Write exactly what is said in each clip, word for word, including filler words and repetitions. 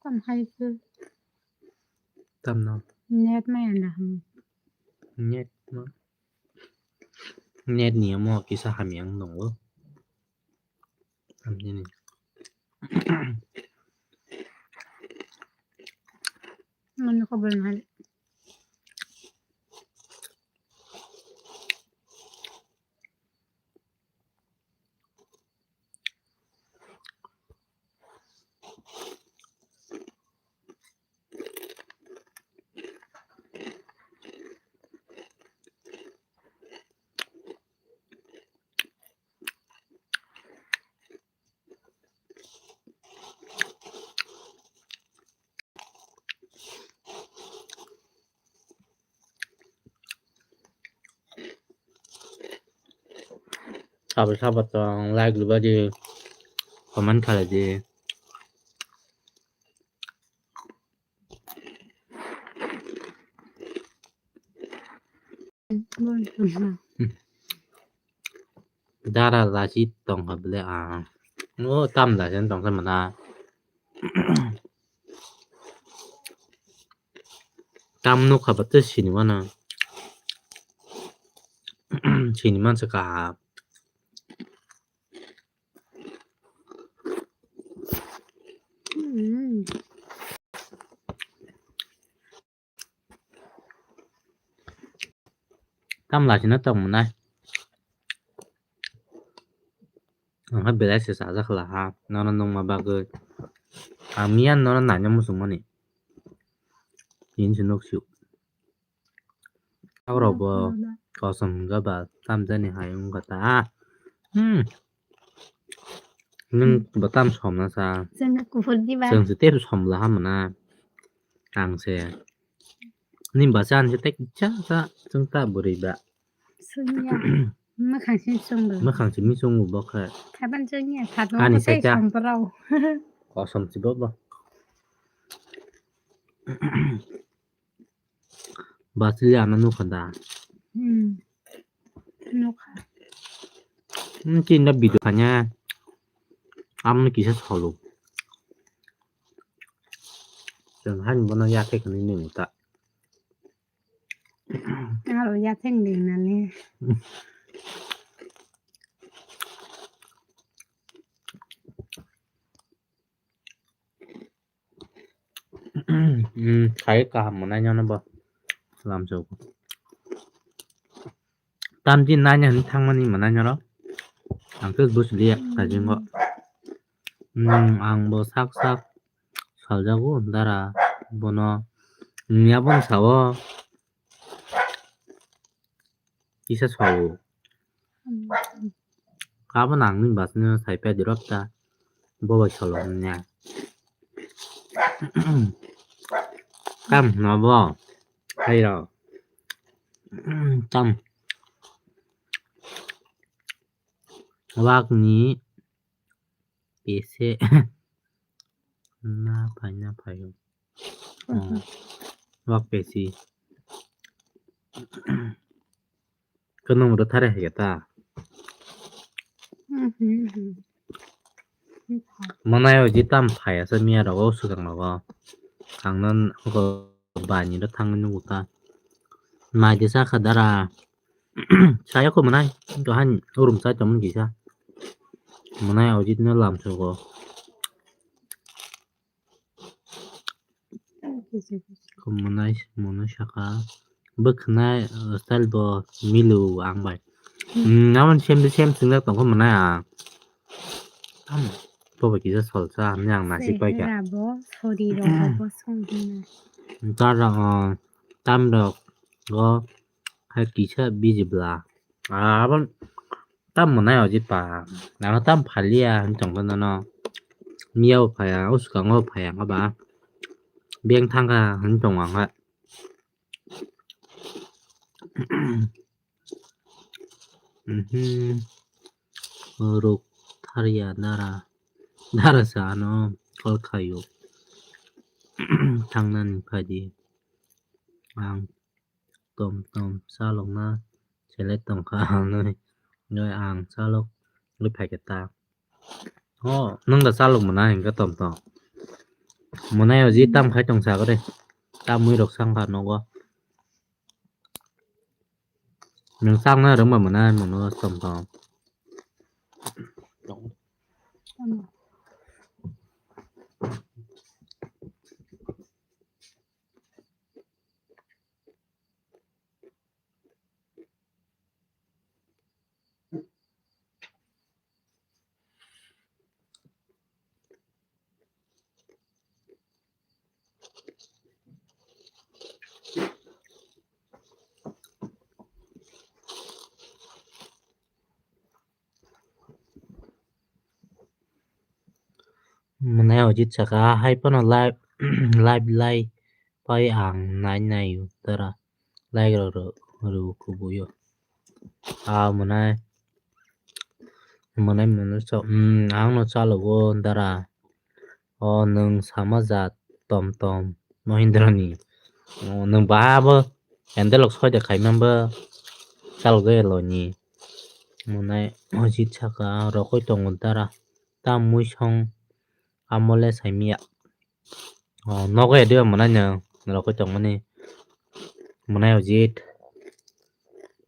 Tam hai khe. Tam no. Net ma yanda ham. Net ma. Net ni amo kisa hamya wng tongo. Tam nini. Mani khobor nahal. Sabo sabo tong like riba di, comment khalai di. Dara lachi tongkha bele ang. O tam lachi tongkha mana. Tam nukha ba tei sini mano. Sini mansa kaham. Tam lachina tong mwnai. Ang khe belai se chajak khala ha, nono nungma bagwi. Ang miyan nono naina muchungmani. Tini se nuk sio. Aurok bo kosom hwnkha ba tamjani hai wngkha ta. Hmm. Nwng bo tam somna sa. Chwng kuphur diba? Chwng se tei somla ha mwnai. Ang se. Ni ba chan se tei cha cha chwng ta bwrwi ba. Chwngya. Mwkhang se chwng bo. Mwkhang se mi chwng bo khe. Khaban chwngya. Khatmo ani tei sai ta. Somprao. Kosom si bo bo. Bachili ano nukha da? Hmm. Nukha. Hmm, tinda video khanya. Amni kisa solo. Chwng hani bono yakhe khani nini ta. Aro yatheng ding nani. Hmm, khai kaham mwnai nono bo. Lamsok. Tamchi naina hwnwi thangmani mwnai norok. Ang khe buchiliya kajingo. Hmm, ang bo sak sak saljago dara bono. Hmm, abono sao. Kisa sao. Hmm. Abo nangni basni sai pya dirok ta. Bo bai solo nya. Kam no bo. Hai ro. Tam. Wak ni pese. Na phai, na phai. Mhm. Oh. Wak pesi. Kwnwi rw thare hai ta. Mhm, mhm. Mwnai o ji tam phai asa miya rogo swkang rogo. Ang no bani rw thangwi nukgo ta. Nai de sakha dara. Saya ko mwnai. Dohan urum chai tongmani kisa. Mwnai o ji no lamsogo. Ko mwnai, mwnai saka. Bwkhnai, uh, style bo milu ang bai. Hmm. Hmm, naman same to same singa tongkha mwnai ang. Tam, bo bai kisa solsa, hamni ang nasik bai kha. Sehera bo, sori rok bo song hwnna. Tara, uh, tam rok go, hai kisa biji bla. Ah, abang tam mwnai o ji pa. Nang tam phalia hin tong kono no. Miya o phaya, o swkang o phaya ba. Beng thangkha hin tong ang ha. Mhm. Ruk tharya dara. Dara sa ano call khayo. Thangnani phadi. Ang tom tom chalokna select tongkha hinwi, hinwi ang chalok wi phaikha ta. O, nwng da chalok mwnai hinkhe tom tom. Mwnai o ji tam khai tong sa kare. Tam mui rok sang kha nogo. Nwng chakna rwngba mwnai mono tom tom. Mwnai o ji saka hai phano live live lai pai ang nai nai dara like rok rw kubui o. Ah, mwnai. Mwnai, mwnai, so, mm, ang no chalogo, dara. O, nwng sama jat, tom tom, Mahindra ni. O, nwng ba bo, handle rok soi de khai man bo, chalok de lo ni. Mwnai, o ji saka, rokoi tongo, dara. Tam mui song, amo le sai miya. O, nogo ya diba mwnai no, norok koi tongmani. Mwnai o jit.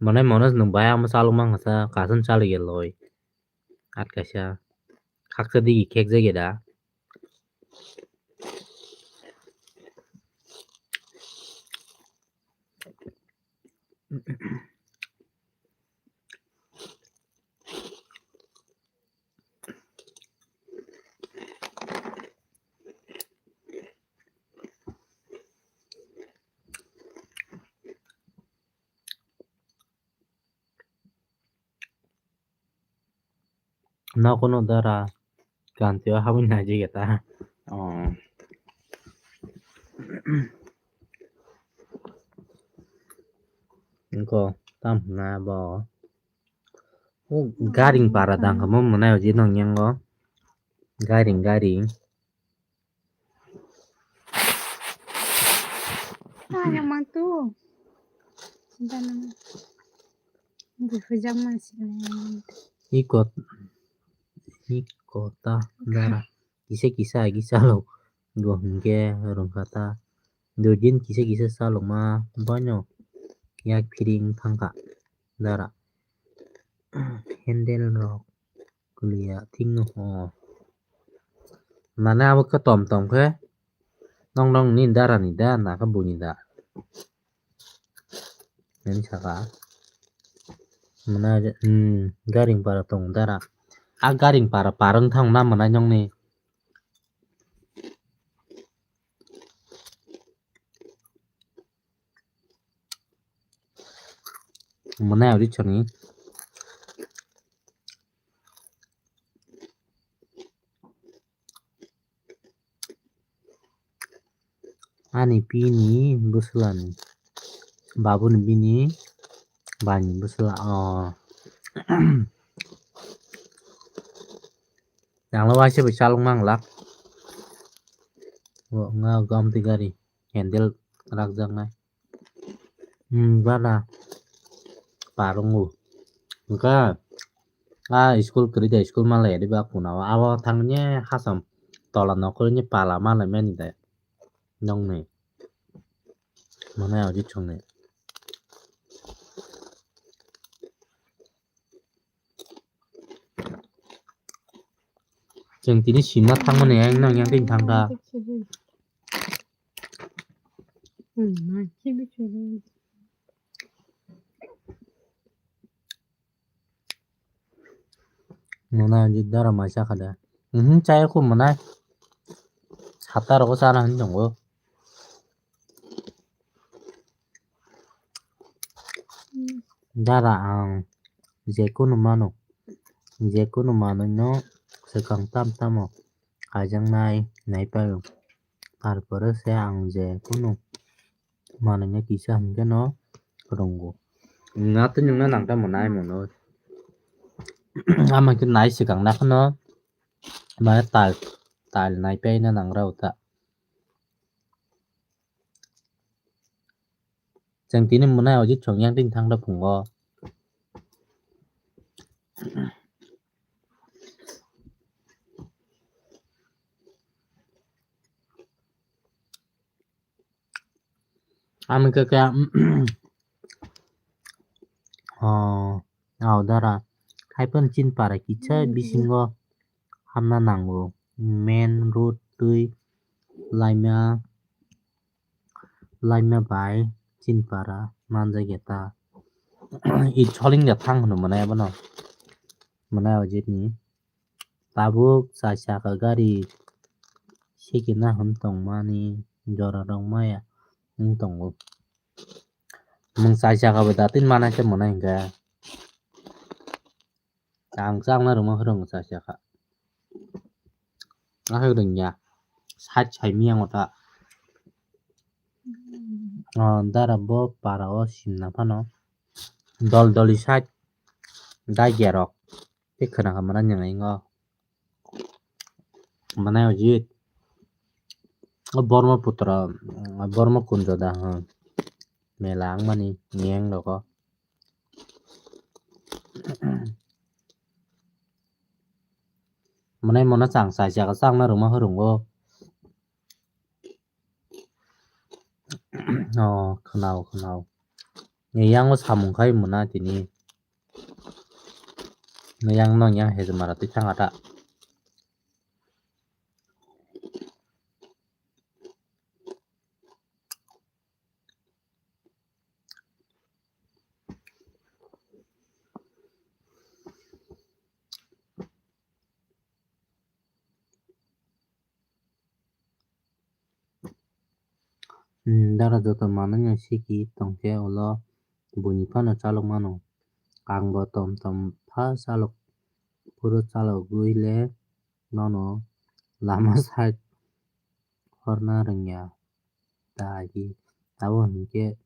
Mwnai mono nwng bai amo chalok mang kha sa, kaisa no chaliya loi. At kaisa. Khaksa digi khek jagya da. Nogo no dara kanti o habwi naijak ya ta. Oh. Wngkha tam hwnna bo. O garing para dang kha mo mwnai o je nong yango. Garing, garing. Ah, yang mang tu. Sudah nang. Bui hujak man si. Iko, iko ta dara. Kisa kisa agi salo. Go hingke rungkha ta. Dujin kisa kisa salo ma bano. Yak phiring thangkha dara. Handle rok. Kuliya thikno ho. Mane abo khe tom tom khe nong nong ni dara ni da na khe buni da. Nini saka. Mane, hmm, garing para tong dara. A garing para parang thang na mane nong ni. Mane ori chani. Ani pini bwswlani babuni bini bani bwswla o. Tanglo waisa bai chalok manglak. Bo wngkha gomti gari handle rakjaknai. Hmm, bana parungo. Wngkha a school kwrwi da school malai adi ba kuna o. Abo thangni hasam tola nokol ni pala malai mani da. Nongni. Mane odi chongni. Chwng tini sima thangmani ang nang yang tini thangkha. Mwnai jik dara mai chakha de. Mhm, chaya khu mwnai. Hata rogo chana hin tongo. Dara ang jekunu mano, jekunu manwino swkang tam tamo kaijaknai naipaio, tarpore se ang jekunu manwino kisa hinkheno rwngo. Natwi nwngno nangtamo nai mano. Ama khe nai swkang nakhano mane tal, tal naipaina nangra uta. Chwng tini mwnai ojit chwng yang tini thangda phungo. Ami khe khe, oh, oh, dara. Haiphano chini para kisa bisingo hamna nango. Main road twi laima, laima bai chini para manjak ya ta. I soling da thang hwnwi mwnai abono. Mwnai o jit ni. Tabuk chai chakha gari sikina hwn tongmani jora rok maya wng tongo. Nwng chai chakha bai datin mana khe mwnai hinkhe. Ang chakna rwma phwrwng chai chakha. Ahai rwngya. Side sai miyang ota. O dara bo para o simna phano. Dol doli side. Dai gerok. Tei khwna kha mwnai nang ingo. Mwnai o jit. O Borma putra, Borma kunjo da ha. Mela wngmani niyang rogo. Mwnai mono chang chai chakha chakna rwma phwrwngo. Oh, khwnao, khwnao. Yang o samung khai mwnai tini. Yang no yang hejmara twi thang ata. Hmm, dara joto manwi no siki tongkhe ulo buini phano chalok mano. Ang bo tom tom pha chalok, phuru chalogwi le nono lama side horna rwngya. Dagi abo hinkhe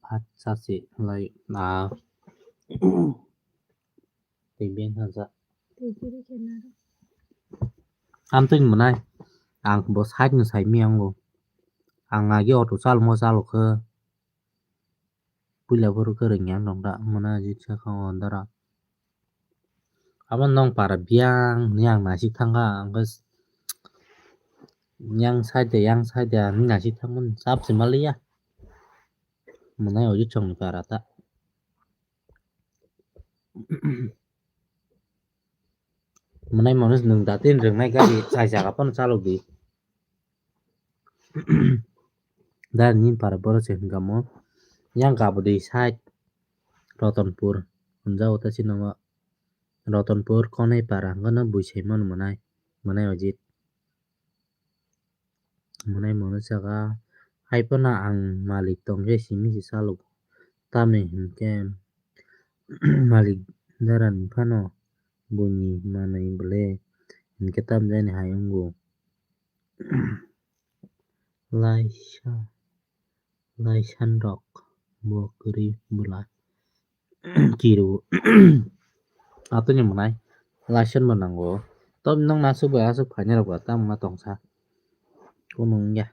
phat chachi lai na. Tei beng haja. Amtwini mwnai. Ang bo side no sai miyang bo. Ang agi auto chalmo chalokhe. Puila phuru kwrwngya nokda mwnai agi sakha o dara. Abo nong para biyang hinwi ang naisik thangkha, ang khe yang side de, yang side de hinwi naisik thangmani chap se manliya. Mwnai oju chwngni para ta. Mwnai manwi nwng datin rwngnai gari chai jaga phano chalok di. Dara nini para borok se hwnkha mo yang Gabodi side Rotonpur hwnjago ta chini o Rotonpur Konai para hwnkheno bui sai mano mwnai, mwnai ojit. Mwnai mano saka hai phano ang malik tongkhe simi se chalogo tamni hinkhe malik dara ni phano buini manwi bwle hinkhe tamjani hai wngo. Laisa, laisan rok bo kwrwi bwla kiru. Atwini mwnai laisan bo nango. Tob nokna aswk bai aswk phainai rok ba tamo wngna tongsa. Kunu wngya.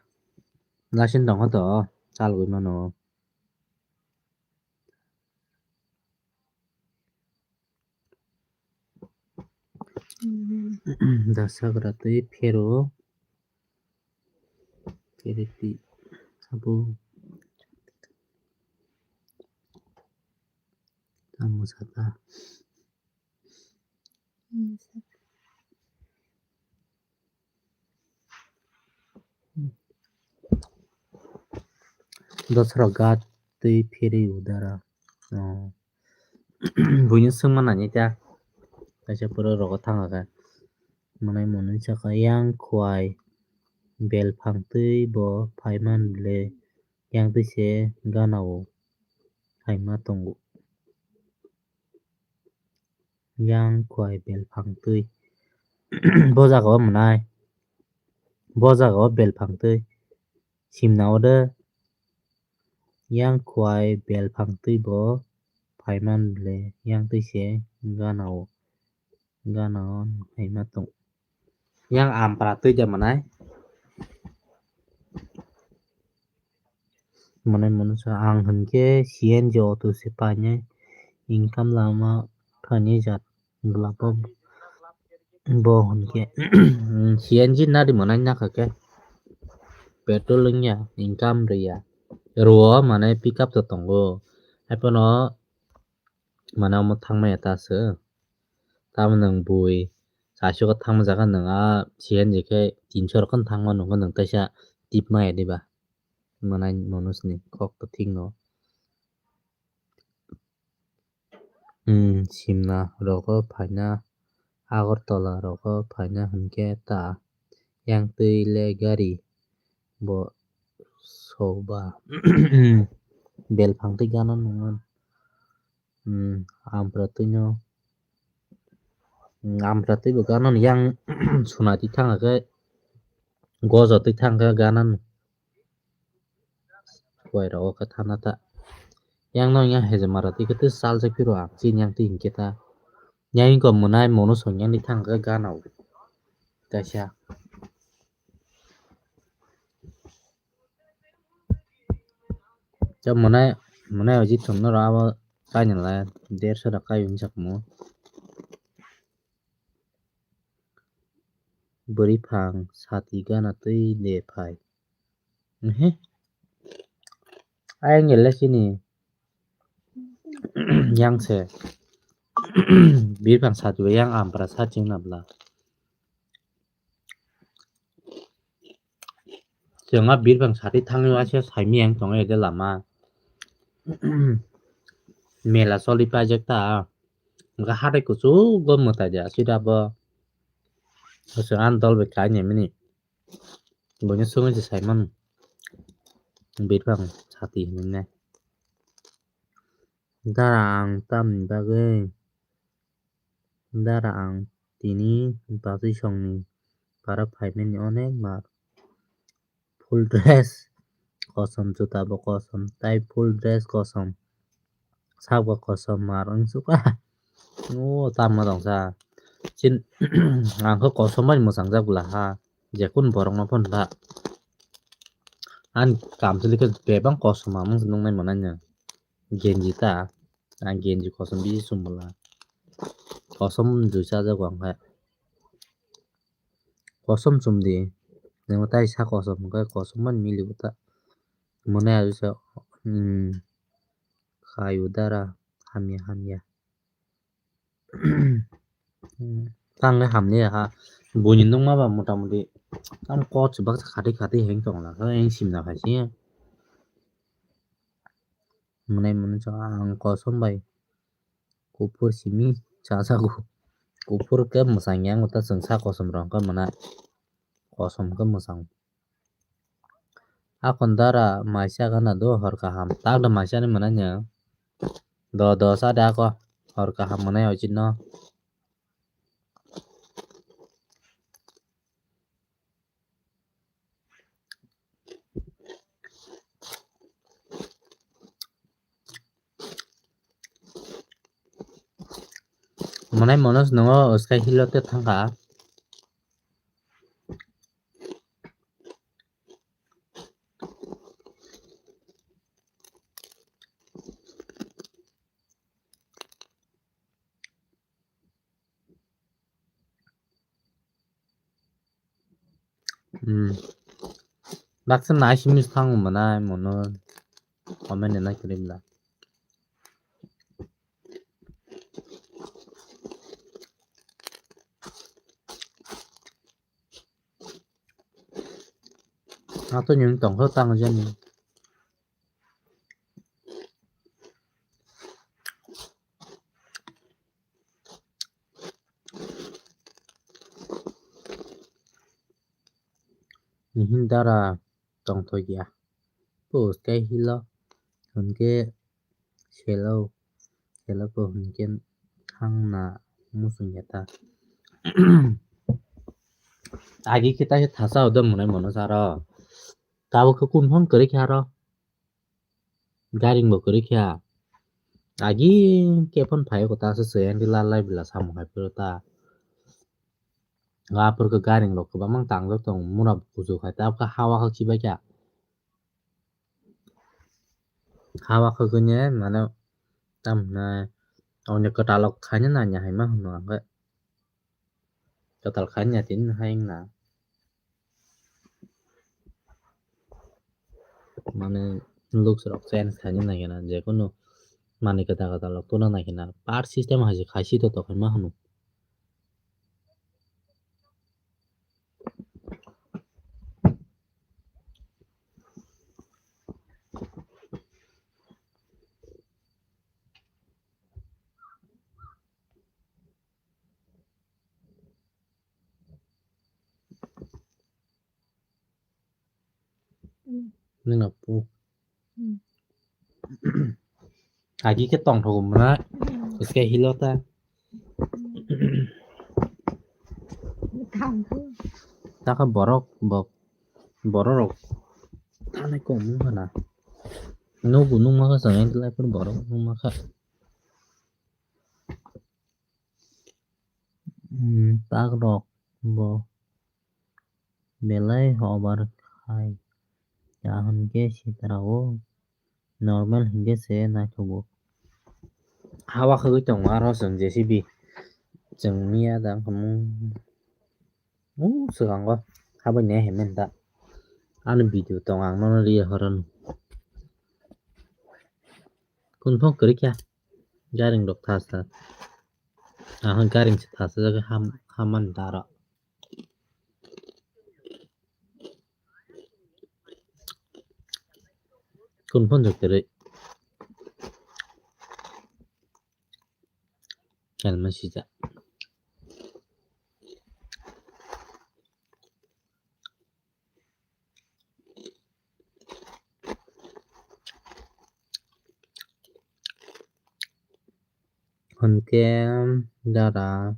Laisan tongkha to chalogwi mano. Dasagra tei phero. Phero twi abo tamo saka. Dosra gat twi phiri udara. Oh. Buino swngma nani ta. Kaisa pura rogo thanga khe. Mwnai mwnwi saka yang khwai bel phang twi bo phaiman bwle yang twi se gana o phaima tongo. Yang khwai bel phang twi. Bo jaga o mwnai. Bo jaga o bel phang twi. Simna o de. Yang khwai bel phang twi bo phaiman bwle yang twi se gana o. Gana o phaima tong. Yang ampra twi de mwnai. Mwnai mwnwi sa ang hinkhe C N G auto se painai income lama thani jat glabo bo hinkhe C N G nadi mwnai nakha khe petrol wngya income rwya Rwo mane pick up to tongo. Haiphano mane omo thangmaya ta se. Tamo nwng bui chaisu khe thangma jaga nwng a C N G khe tinso rok thangma nukgo nwng taisa tip maya diba. Mwnai Manoj ni kok to thik no. Hmm, Simna rogo phaina, Agartala rogo phaina hinkhe ta yang twi le gari bo soba. Belphang twi gana nungmani. Hmm, Ampra twi no, hmm, Ampra twi bo gana yang suna twi thang khe, gojo twi thang khe gana no. Kuwai rok o khe thana ta. Yang no yang hejema rok twi khe twi chaljak phiro ang chini yang twi hinkhe ta. Yang ko mwnai mono song yang ni thang khe gana o. Kaisa. Ta mwnai, mwnai o jithom no abo kainwi lai derso rok kai wng sakmo. Bwrwi phang sati gana twi de phai. Ehe. Ayang ele chini yang se. Bwrwi phang sati bai yang Ampra sati wngna bwla. Chwng a Bwrwi phang sati thangwi waisa saimwi yang tongo ede lama. Mela choli paijak ta. Hwnkhe hatai kuchugo mwtai de aswk da bo. Aswk ani dol bai kai nai mani. Buino swngwi se sai mano. Bwrwi phang sati hinwi nai. Dara ang tamni bagwi? Dara ang tini bachwi songni para phaimani onek mar. Full dress kosom, juta bo kosom, tai full dress kosom, sak bo kosom mar wng suka. O tamo tongsa. Chin, ang khe kosom bai mwchang jak bwla ha. Jekun borok no phon ba. Ani kamchwlwi khe bebak kosom amung se nuknai mwnai no. Genji ta. Ang genji kosom bisi chum bwla. Kosom jui chajago ang khe. Kosom chum di. Nang tai sa kosom hwnkhe kosom man mili bo ta. Mwnai aju sa. Hmm. Khayu dara hamya hamya. Tang le hamle ha. Buini nungma ba mota moti. Tam kok se baksa khati khati heng tong la. Heng simna khai se. Mwnai mwnai sa ang kosom bai. Kuphur simi chajago. Kuphur khe mwchang yang ta chwng sa kosom rok khe mwnai. Kosom khe mwchang. Akon dara maisa gana do hor kaham. Tak da maisa ni mwnai nya. Do do sa da ko hor kaham mwnai o chino. Mwnai Manoj nongo sky hill o te thangkha. Hmm. Baksa nai simi thang mwnai mono comment nai krim la. Ato nyung tongkha tang jani. Nihin dara tongthokya. Post khe hilo. Hwnkhe selo. Selo po hwnkhe thangna muchungya ta. Agi khe taisa thasa hodo mwnai mono saro. Tabuk khe kun phang kwrwi khe aro. Garing bo kwrwi kha. Agi khe phone phai ko ta se se yang la lai bila samung hai pura ta. Ga pur ko garing rok kwbangma tang jok tong mura kuchuk hai ta ka hawa kha chibai kha. Hawa kha kanya mane tam na oni kwtal rok khaina nanya hai ma hwnwi ang khe. Kwtal khaina tini hai wngna. Mane Looks rok change khaina nai khe na, je kunu manwi kwtal kwtal rok tuna nai khe na, part system hai se khai si to tokhe ma hwno. Nina pu. Hmm. Agi khe tongthogo mwnai. Hmm. Iske hilo ta. Hmm. Taka borok bo, borok rok thani kom wngkha na. Nukgo nukma kha chwng, borok nukma kha. Hmm, tak rok bo belai hobar khai ya hwnkhe sitra o normal hinkhe se naithogo. Hawa khagwi tongo aro chwng J C B chwng miya da wngkha mung u swkango habani hemen da ani video tongo ang nono riya horano. Kunphang kwrwi kha garing rok thasa. Aha garing se thasa jagwi ham, hamani dara. Kunphang kwrwi. Kelma sijak. Hwnkhe dara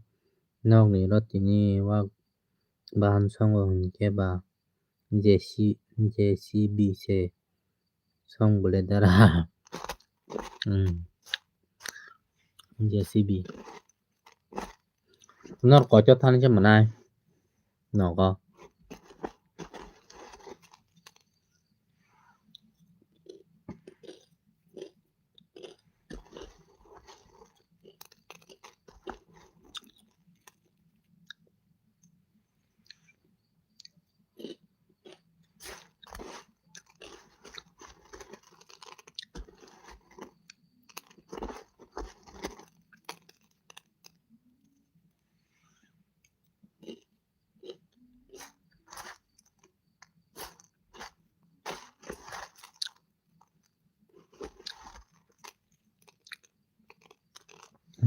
nokni rotini wak bahan songo hwnkhe ba J C, J C B se song bole dara. Hmm. J C B. Nor koito thani se mwnai nogo.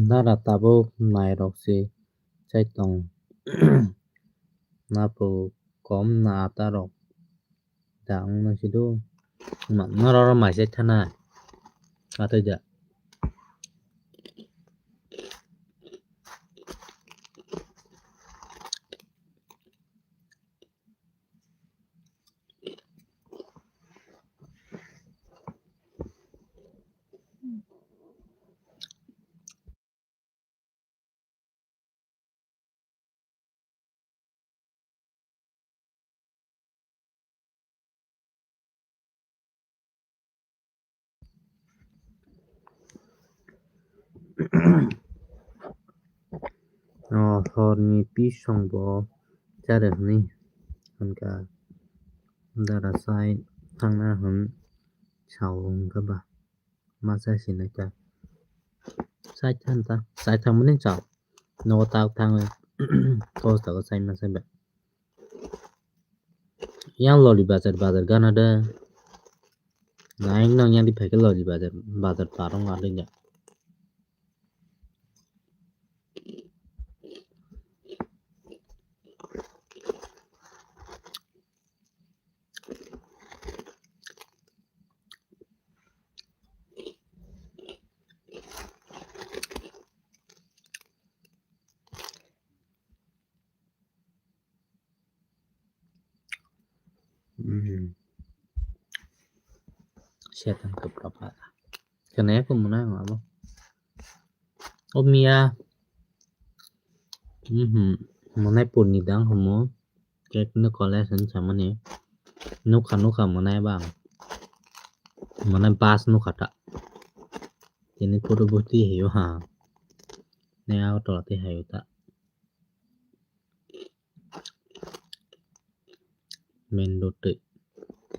Dara tabuk nairok se chai tong. Napo kom na ata rok da wngno sido. Ma, norok mai chai thana. Atoi da. O horni pisong bo chare hwnwi hwnkha dara chai thangna hwn sao hwnkha ba ma chai sinai ta chai than ta chai thangmani chao nogo tak thangwi tos tago chai ma chai ba. Yang loli bazar, bazar gana de. Naik nang yang di pakai loli bazar, bazar parong ada ya. Hmm. Setan kepra pada. Kena ya pun mana yang apa? Oh Mia. Hmm. Mana pun ni dang kamu. Cake no college ni sama ni. Nukha nukha mana bang. Mana bas nukha ta. Ini photo bukti hiyo ha. Ne auto ti hayo ta. Mendo twi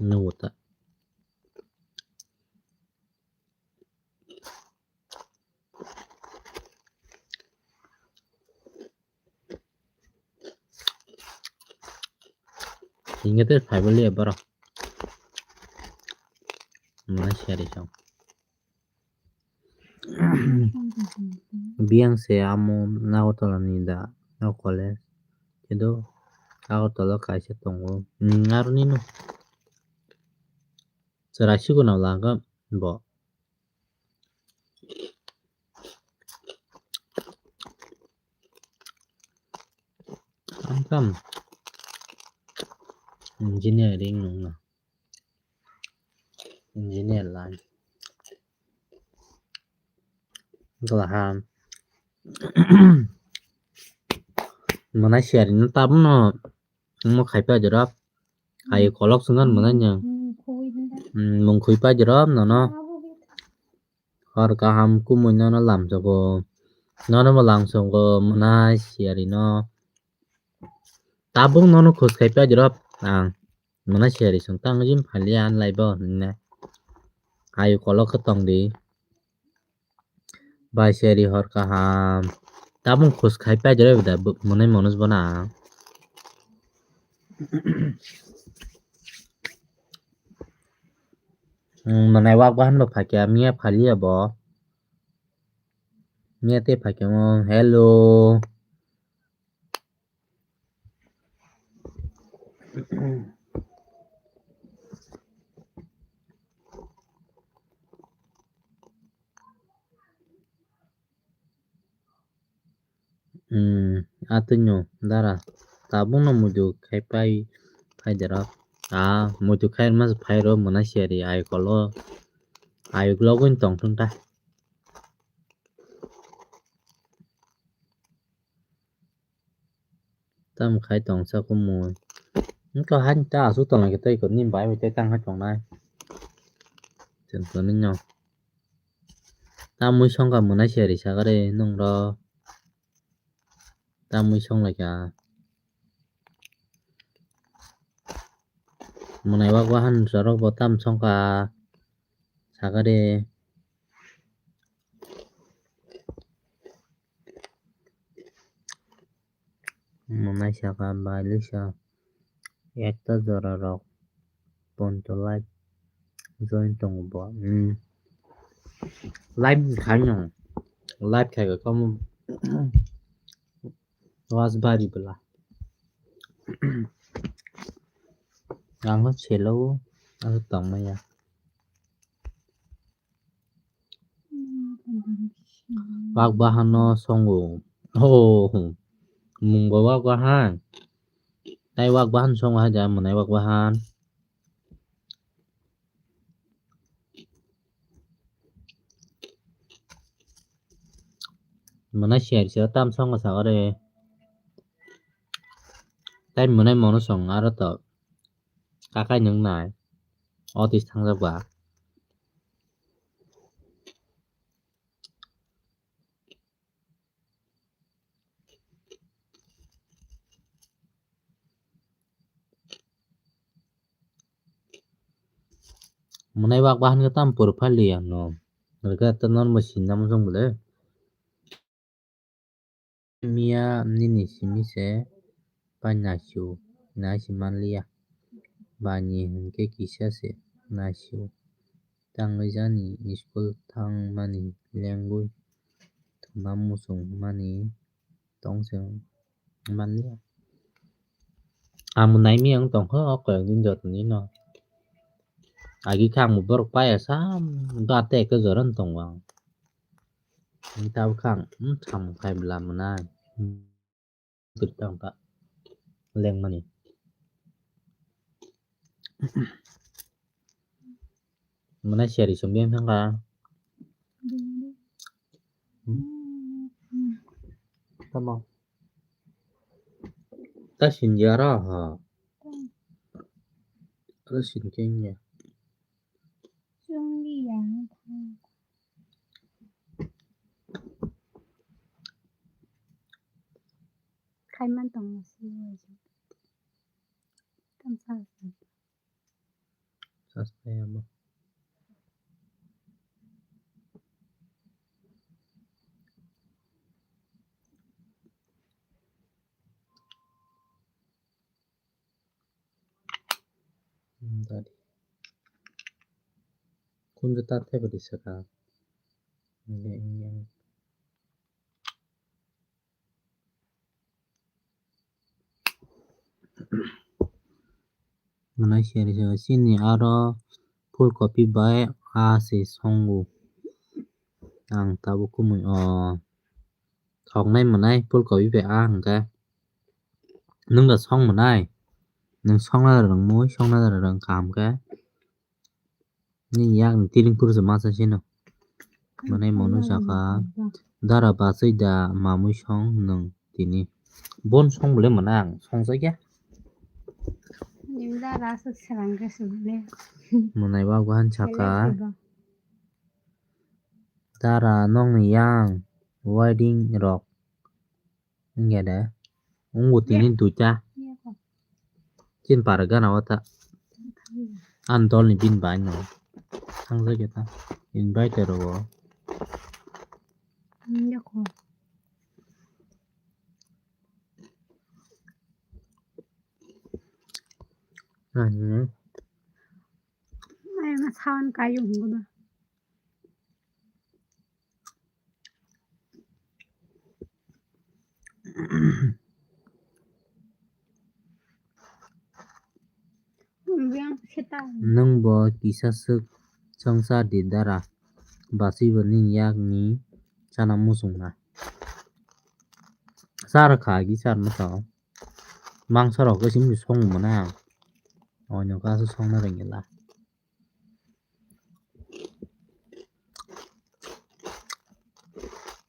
nugo ta. Hingke tei phaibo liya borok. Mwnai siyari song. Biyang se amo Agartala ni da, o college. Kedo Agartala kaisa tongo. Hmm, aroni no. Chwrai sigo no lagam bo. Ang tam engineering nung na. Engineer line. Wngkha ham. Mwnai siyari no tabukno omo khai pa jora. Ai kolok swngan mwnai no. Hmm, mung khui pa jora nono. Hor kaham kumui nono lamsogo. Nono bo lamsogo mwnai siyari no. Tabuk nono khus khai pa jora. Ang mwnai siyari song tang jim phalia an laibo hinne. Ayu kolok khe tong di. Bai seri hor kaham. Tabung khus khai pai jora da mwnai manus bana. Hmm, mwnai wak bahan bo phakya miya phalia bo. Miya te phakya mo. Hello. Hmm, atwino dara tabukno muitu khai pai, pai dara. Ah, muitu khai ma phai ro mwnai siyari ai kolo. Ai uklogwi tong thung ta. Tam khai tong sa kumui. Wngkha hain ta aswk tong lai khe tei khe nini bai bai tei tang hai tong nai. Chwng tong nini no. Tamui songkha mwnai siyari sakha de nung ro. Tamui song lai kha. Mwnai wak wahan sorok bo tam songkha sakha de. Mwnai saka bai lisa ekta jora rok ponto live join tongo bo. Hmm. Live khai no. Live khai ko kamu was bari bela. Ang no chelo ang tong maya. Wak bahan no songo. Oh, mung bo wak bahan. Tai wak bahan songo hai ja mwnai wak bahan. Mwnai siyar siyar tam songo sa ore. Tai mwnai mono song aro to kakai nung nai. Otis thangjak ba. Mwnai wak bahan khe tam pur pha liya no. Rwkhe ta normal sinna muchung bwle. Miya nini simi se pai naisio, naisi manliya. Bani hinkhe kisa se naisio. Tangwi jani school thangmani lengwi thwngma muchung mani tong se manliya. Ang bo naimi ang tongkha o koi ek din joto ni no. Agi khe ang bo borok paya sam da te ekhe jora no tongo ang. Tabuk khe ang samung khai bwla mwnai. Kwtang ta lengmani. Mwnai siyari song biyang thangkha. Tamo. Ta sinjara ha. Ta sinkhe ya. Khaiman tong si. Tam sa. Sasphaya bo. Dari. Kunju ta thaiba di saka. Mwnai siyari siyari chini aro phulkopi bai a se songo. Ang tabuk kumui o thoknai mwnai phulkopi bai a hwnkhe. Nwng da song mwnai. Nwng songna rwngmui, songna rwng kaham khe. Nini yakni tiling phuru se masa sino. Mane monu saka, dara bachai da mamui song nwng tini. Bon song bole mwnang, songjakya. Nini dara aswk srang khe swngle. Mwnai ba buhan saka. Sele sebo. Dara nongni yang wedding rok. Wngya de. Wngbo tini duita. Chin para gana o ta. Ang dolni bini bai no. Thangjakya ta. Invite rogo. Ai, ma sawan kayo hungo da. Nwng bo kisa swk chwng cha di dara, bachwi bo nini yakni chana muchung na. Char kha agi char mwchao. Mangsa rok se song mwnai ang. Oino kha se songna rwngya la.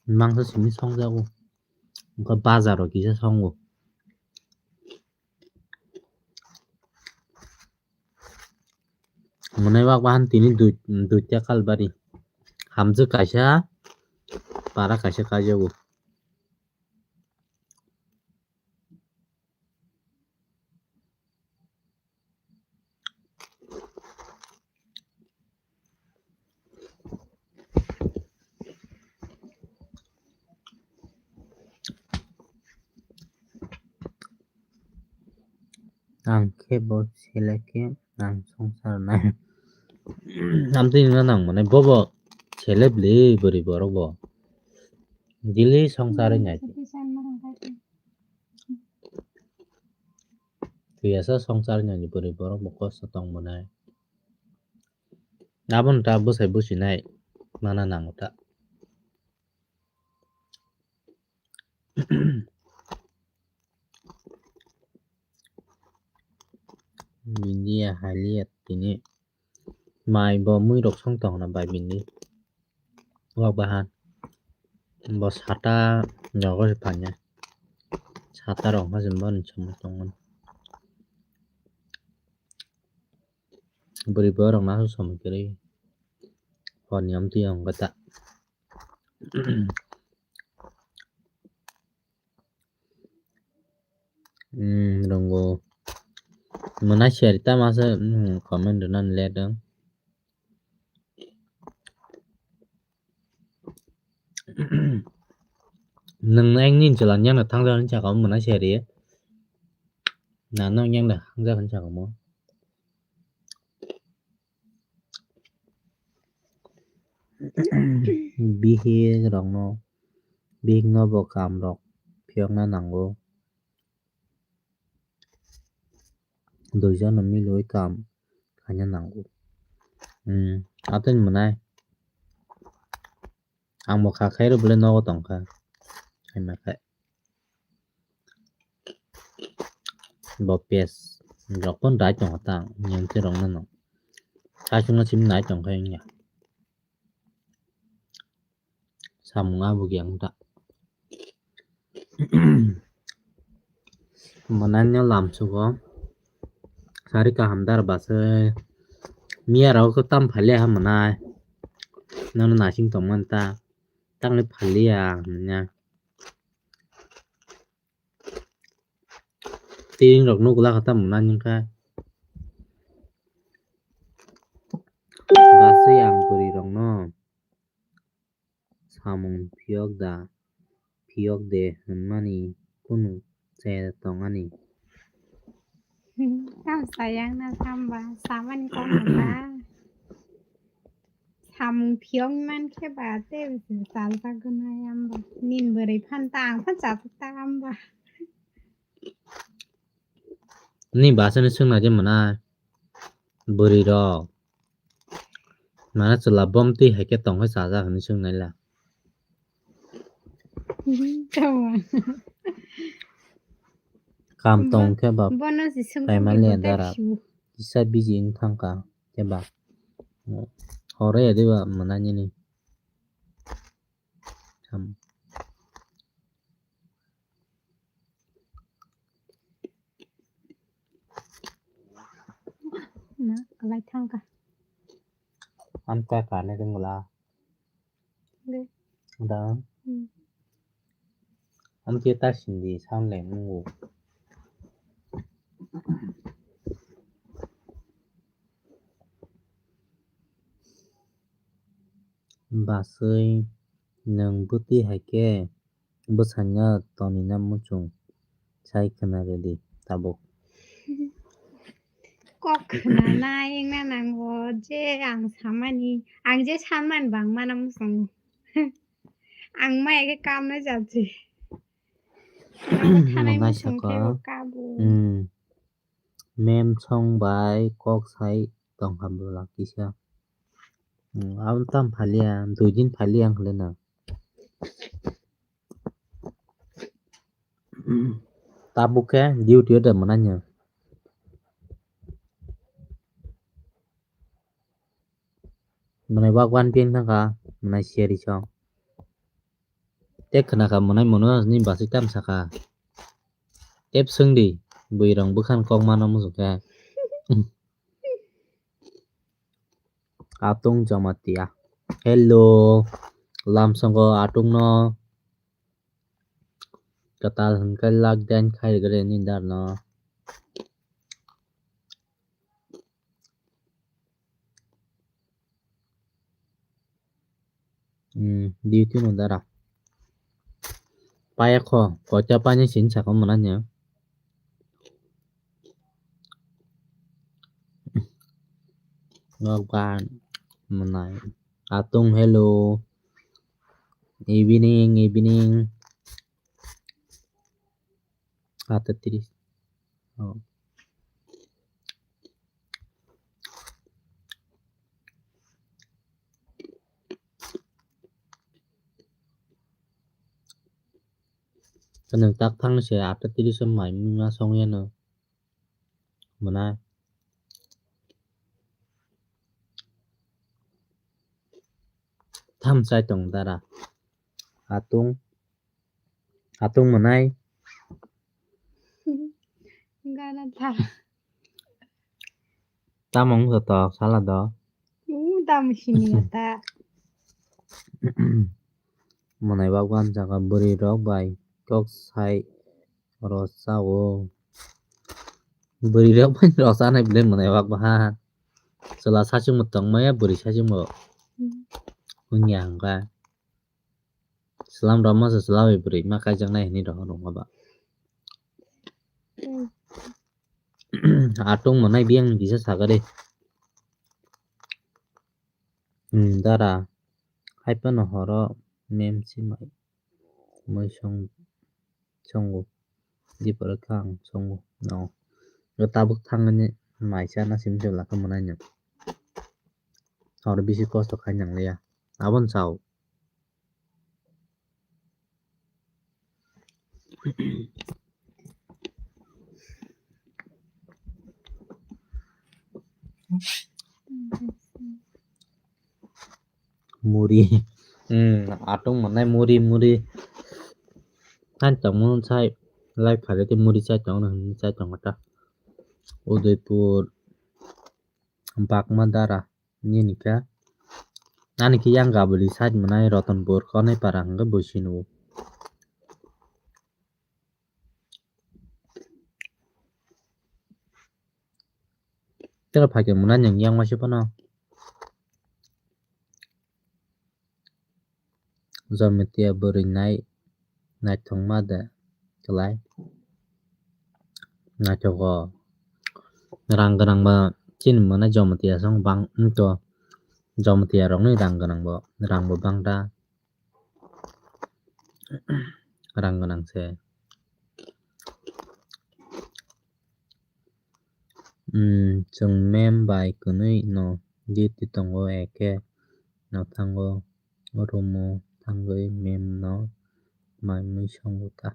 Mangsa simi songjago. Wngkha bazar o kisa songo. Mwnai wak bahan tini dui, duita kalbari. Hamjwk kaisa, para kaisa kaijago. Ang khe bo selek khe ang songsar nai. Amtwi wngna nang mane bobo seleb le bwrwi borok bo. Daily songsar wngya. Twiyasa songsar wngya ni bwrwi borok bo kosto tong mwnai. Aboni ta bwsai bwsinai mana nango ta. Bini ya haliya tini mai bo mui rok song tong na bai bini. Wak bahan bo sata nogo se panya sata rok ma se boni chwng tong mani. Bwrwi borok no aswk somoi kwrwi hor ni amtwi wng kha ta. Hmm, rwngo. Mwnai siyari tamo se, hmm, comment rwnani let wng. Nwng nini chwla niyang no thangjago hinwi sakha omo mwnai siyari. Na nwng niyang no thangjago hinwi sakha omo. Bihik rokno, bihik no bo kaam rok phiyokna nango. Duijon no miliwi kaam khaina nango. Hmm, atwini mwnai. Ang bo kha khairok belai nogo tongkha. Khaima khai. Bo pes rok pon dai tongkha ta, nyang te rok nano. Kasungma simi nai tongkha wngya. Samung abo giyang ta. Mwnai no lamsugo. Sari kaham dar bwsai. Miya rok tam phaliya ha mwnai. Nono nasing tongmani ta. Tangwi phaliya ang hwnwi. Tiring rok nukla kha tamo nani wngkha. Bwsai ang bwrwi rokno samung phiyok da, phiyok de hwnmani kunu chaya tong ani. Tam sayang na tamba samani kok ba. Samung phiyok man khe ba te chal ta gwnai amba. Nin bwrwi phan ta ang phan cha ta amba. Ni basani swngna je mwnai. Bwrwi rok. Mana chwla bom twi hai khe tong khe chajak hinwi swng nai la. Tamo. Kam tong khe ba Bono si swng kaima tong liya khe dara. Kisa biji wng thang kha khe ba. Horo ya de ba mwnai nini. Tham. Na, kalai thang kha. Am ta ka ne ding la. De. Da. Hmm. Am ke ta sin di sam le mu. Baswi nwng bwtwi hai khe bwsanya tonina muchung sai khwna rwdi tabuk. Kok khwnanai wngna nango je ang samani, ang je samani bang mana muchung. Ang maya khe kamna jachi. Ang thanai muchung khe kabo. Hmm. Mem song bai kok sai tong kha bwla kisa. Hmm, aboni tam phalia, dui din phalia ang khle na. Tabuk khe duty o de mwnai no. Mwnai wak wan ping thang kha, mwnai seri song. Te khna kha mwnai mono ni basai tam saka. Tep swng di, bwrwi rong bwkhan kok mano muchung khe. Atung Jamatia. Hello. Lamsongo atung no. Katal hwnkhe lak den khai rwgwle ni dar no. Hmm, duty no dara. Paya kho, koita pani sin saka mwnai no. Nokbar mwnai. Atung hello. Evening, evening. Ata tris. Oh. Nwng tak thang se ata tris o mai muna song yano. Mwnai. Tham chai tong dara. Atung. Atung mwnai. Gana tha. Tamo wngkha tok sala do. U tamo sini ta. Mwnai bak wan jaga bwrwi rok bai kok sai oro chao. Bwrwi rok bai rok chanai bwlai mwnai bak bahan. Chwla sachwng bo tong maya bwrwi sachwng bo. Hmm. Wngya hwnkha. Slam rama se slam bwrwi ma kaijaknai hinwi rohor rwma ba. Hmm. Atung mwnai biyang ni kisa sakari. Hmm, dara. Hai phano horo mem si mai. Moi song, songo. Di pore kha ang songo. No. Yo tabuk thangani mai sana sim se lakha mwnai no. Horo bisi kosto khai nang liya. Abon sao. Muri. Hmm, atung mwnai muri, muri. Than tongmung sai lai khare te muri chai tong na, chai tong ta. Udaipur, Bakma Dara. Nini khe. Ani khe yang gabuli side mwnai Ratanpur Konai para hwnkhe bui sino. Tera phaikhe mwnai yang yang masi phano. Jamitia bwrwi nai naithokma de kwlai. Naithogo. Rang gwnang ba chini mwnai Jamatia song bang to, Jamatia rokni rang gwnang bo, rang bo bang da. Rang gwnang se. Hmm, chwng mem bai kwnwi no duty tongo, eke no thango, room o thangwi mem no mai mui songo ta.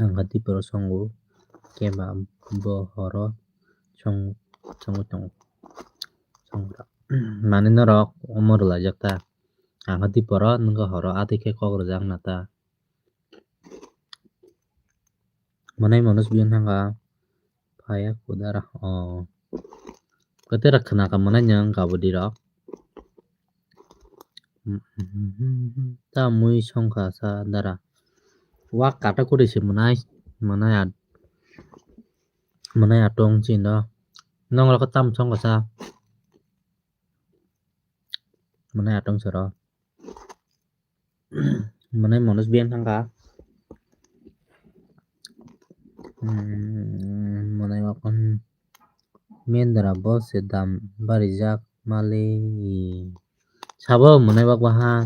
Ang kha tiporo songo, khe ba bo horo song-, songwi tongo. Songra. Mani norok omo rwlaijak ta. Ang kha tiporo nwng kha horo atwi khe kok rwjak na ta. Mwnai Manoj biyang thangkha. Phaya kudara. Oh. Kwtwi rok khna ka mwnai nwng kabudi rok. Ta mui songkha sa dara. Wak kata kuri se mwnai. Mwnai at-, mwnai atong chindo. Nongrok tam songkha sa. Mwnai atong soro. Mwnai Manoj biyang thangkha. Hmm, mwnai wak, hmm. Mendra bo se dam barijak mali. Sabo mwnai wak baha.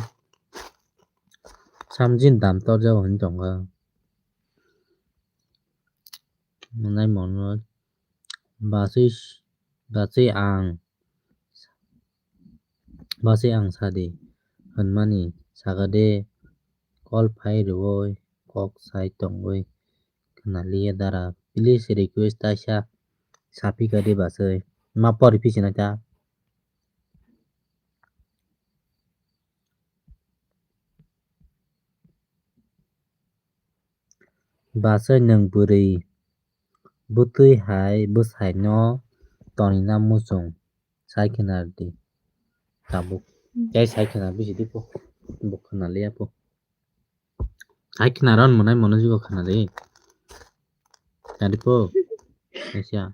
Samjin dam torjak hwn tongkha. Mwnai Manoj. Basui, basui ang. Basui ang sadi hwnmani saka de, call phai rwui kok sai tongwi khna liya dara. Please request taisa saphi kadi basui. Ma pori phi sinai ta. Basui nwng bwrwi bwtwi hai bwsai no tonina muchung sai khna di tabuk. Tei sai khna bisi di po. Bo khna liya po. Sai khna ron mwnai Manoj go khna di. Tadi po. Asia.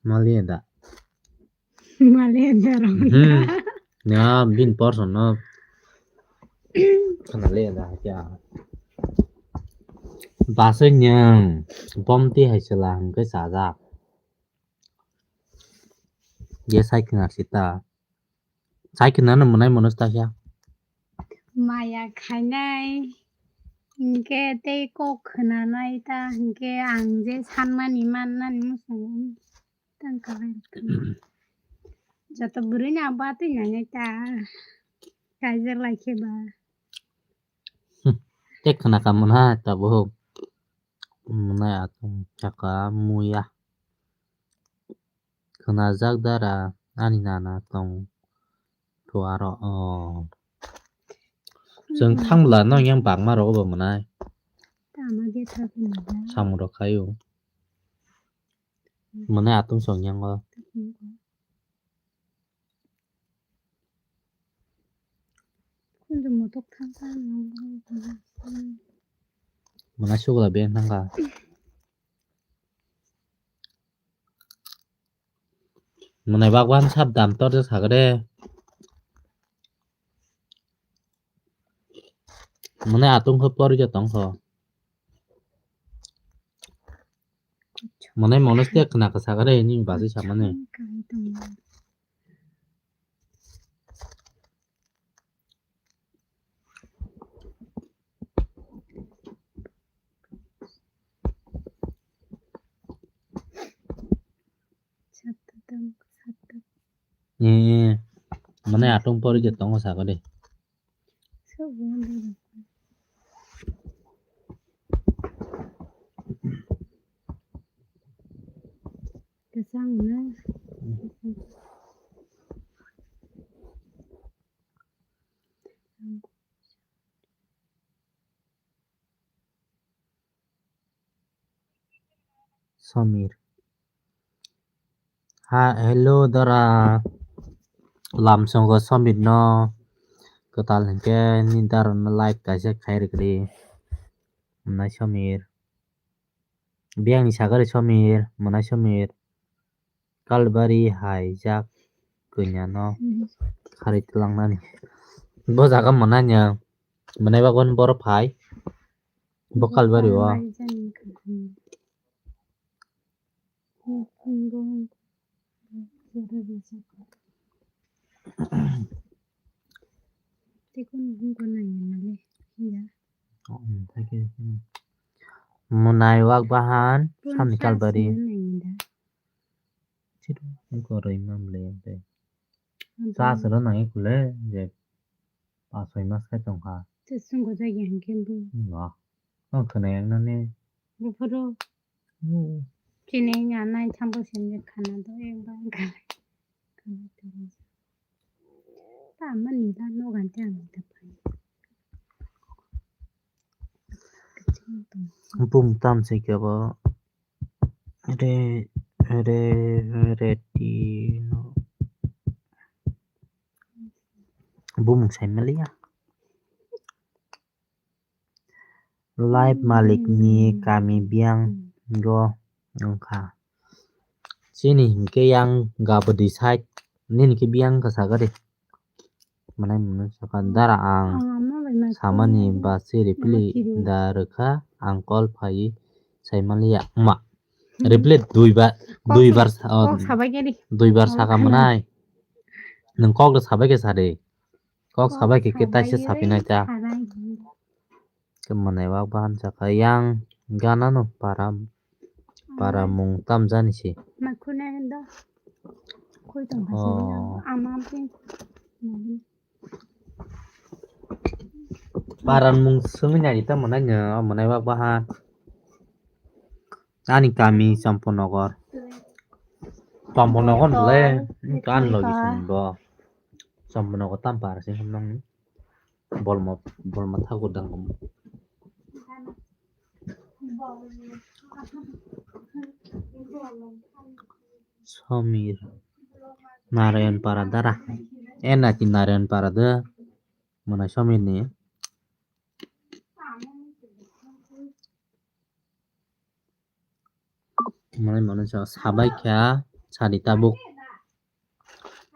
Maliya da. Maliya da rong. Hmm. Ya, bin person no. Khna le da kya. Basui nwng bomti hai chwla hwnkhe chajak. Ye sai khna sita. Sai khna no mwnai Manoj ta kya. Maya khainai, hinkhe tei kok khwnanai ta, hinkhe ang je sanmani mannani muchungo tang kha bai rwkha. Joto bwrwini abo atwi nainai ta, kaijakhlai khe ba. Tei khna kha mwnai tabuk. Mwnai atwng saka muya. Khwnajak dara ani nana tong thuaro, oh. Chwng thangla no yang bakma rogo bo mwnai. Tama de thak ni da. Samung rok khaio. Mwnai atwng song yango. Kunju motok thang thang. Mwnai sugla beng thangkha. Mwnai bagwan sap dam torjak sakade. Mwnai atung khe pori ja tong kho. Mwnai mono stia khna kha sakade ni basi samane. Eh, mane atung pori je tongo saka de. Kesang na. Samir. Ha, hello, dara. Lamsongo Samir no. Kwtal hinkhe ni dara no like kaisa khai rwgdi. Mwnai Samir. Biyang ni sagari Samir, mwnai Samir. Kalbari hai jak kanya no kharwi twlangnani. Bo jaga mwnai no. Mwnai bagwi borok phai. Bo Kalbari o. Mwnai wak bahan samni Kalbari. Chiro, iko roi mam le ente. Cha sero nang ikule je pas soi mas khai tongkha. Te sungo jagi hangke bu. No. No khna yang nani. Bu phoro. Hmm. Chini ya nai thambo sini khana do ek bar galai. Khana do. Ta mani la no gan te ang ta pai. Bum tam se ke bo. Re, re, re, ti, no. Bumung sai maliya. Live malik ni kami biyang go wngkha. Chini hinkhe yang gabodi side nini khe biyang wngkha sagadi. Mwnai mwnai sakha dara ang samani basi reply da rwkha, ang call phai sai maliya ma. Reply duibar, duibar, duibar saka mwnai. Nwng kok da sabai khe sadi. Kok sabai khe khe taisa sapinai ta. Khe mwnai wak bahan sakha yang gana no para, para mung tam jani si. Oh. Paran mung swngwi nai ta mwnai no, mwnai wak bahan. Ani kami Champanagar. Champanagar le, ani logi song bo. Champanagar tam para se hwnmang. Bolma, bolma thakur dang. Somir. Narayan para dara. Ena ki Narayan para de. Mwnai Somir ni. Mwnai mwnai sa sabai kha sadi tabuk.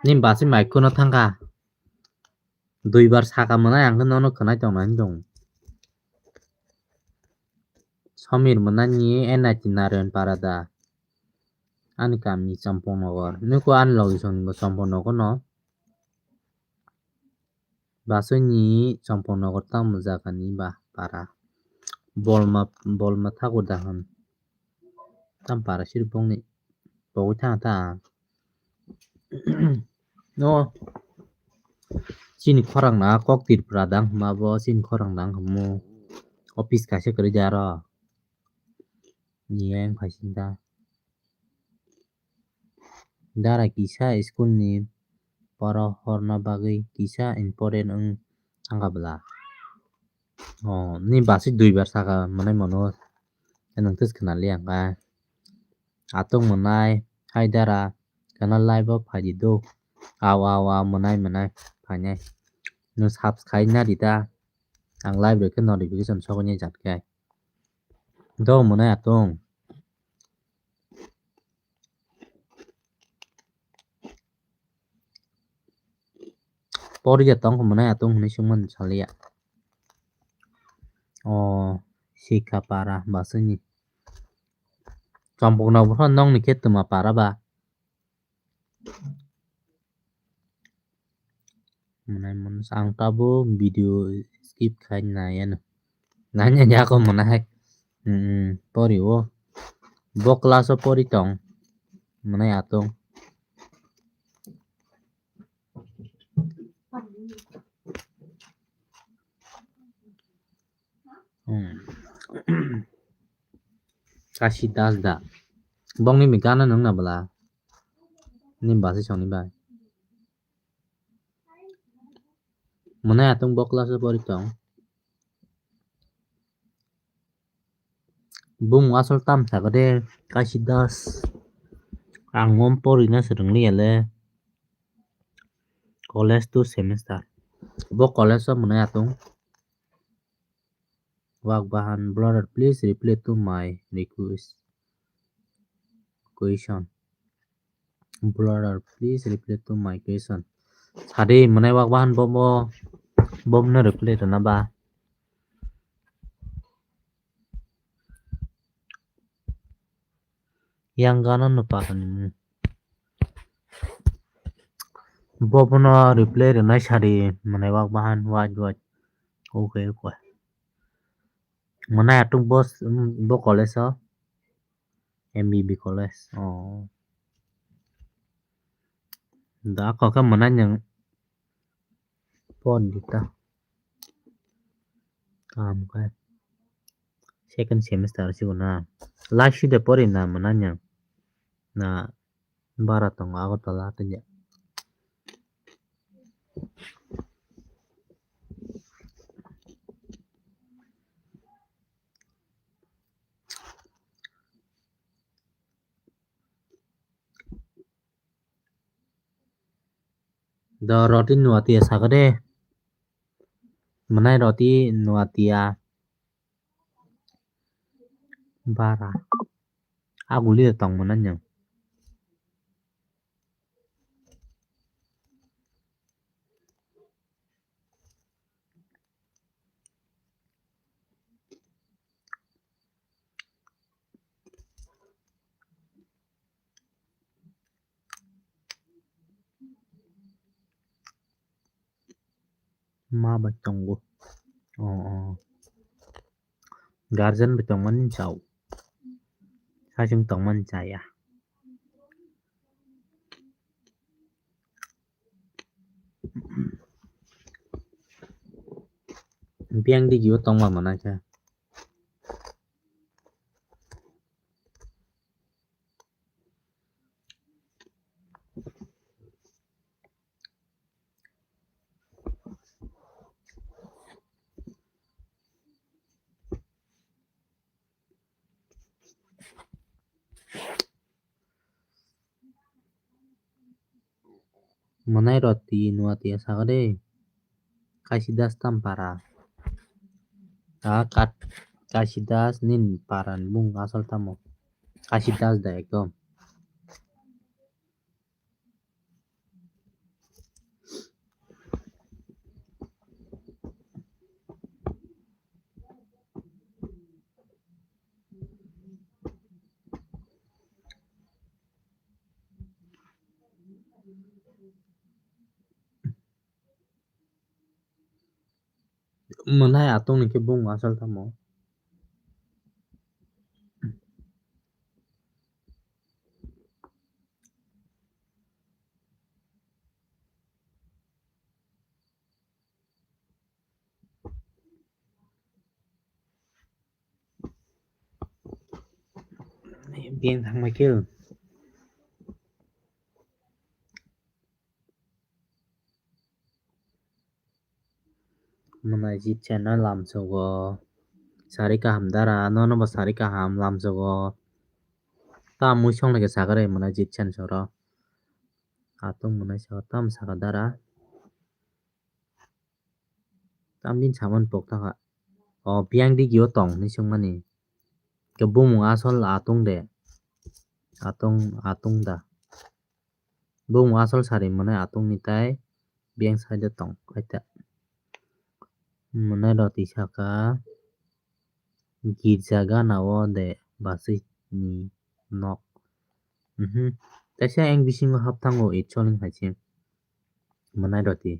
Ni basi mai kuno thangkha. Duibar saka mwnai ang khe nono khwnai tongnai wng tong. Somir mwnani N I T Narayan Parada. Ani kami Champong Nogor. Niko ani logi song bo Champong Nogor no. Basoi ni Champong Nogor tamo jaga ni ba para. Bolma, bolma thakur da hwn. Tam para sir bong ni. Pogwi thang ta. No. Chini khorang na kok Tripura dang hwnma bo chini khorang dang hwnmo. Office kaisa kwrwi da aro. Ni yang phai sin ta. Dara kisa school ni poro horna bagwi kisa important wng thangkha bwla. Oh, ni basi duibar saka mwnai mano. Nwng tes khna liya kha. Atung mwnai, hai dara, kana live o phaidi do. Aw, aw, aw, mwnai, mwnai, phainai. Nwng subscribe na di ta. Ang live rwkhe notification sokni jat khe. Do mwnai atung. Poriya tong mwnai atung hwnwi swngmani saliya. O sikha para basini. Champok na bwkha nongni khe twma para ba. Mwnai mwnsa ang tabuk video skip khai nai ano. Nanya jako mwnai hai. Hmm, pori o. Bo class o pori tong. Mwnai atung. Hmm. Kasi das da. Bongni mi gana nung na bwla. Ni basi songni bai. Mwnai atung bo class o pori tong. Bumung asol tam sakha de, kaisi das. Ang mo porina swrwng liya le. College two semester. Bo college o mwnai atung. Wak bahan, brother, please reply to my request. Question. Brother, please reply to my question. Sadi mwnai wak bahan bo bo bo mwnai reply rwna ba. Yang gana no para ni mung. Bo bono reply rwnai sari mwnai wak bahan waj waj. Okay, okay. Mwnai atung bo, bo college o, M B B college. Oh. Da kok khe mwnai nyang. Pon di ta. Kam khe. Second semester sigo na. Last de pori na mwnai nyang. Na bara tongo Agartala tanya. Do roti nuatia sakade. Mwnai roti nuatia. Bara. Aguli tong mwnai nyang. Ma bai tongo. Oh, oh. Guardian bai tongmani chao. Sachwng tongmani chaya. Biyang digi o tongma mwnai khe. Mwnai roti nuatia sakade. Kashi das tam para. A kat Kashi das nin para ni bung asal tamo. Kashi das da ekdom. Mwnai atong ni khe bung asal tamo. Biyang thangma khe. Mwnai jit channel lamsogo. Sari kaham dara, nono bo sari kaham lamsogo. Ta mui song lage sagare mwnai jit channel soro. Atung mwnai saka tam saka dara. Tam din saman pok taka. O biyang digi o tong hinwi swngmani. Khe bumung asol atung de. Atung, atung da. Bumung asol sari mwnai atung ni tai biyang side o tong kaita. Mwnai roti saka girja gana o de basui ni nok. Mhm. Kaisa eng bisingo hapthango itsoling hai se. Mwnai roti.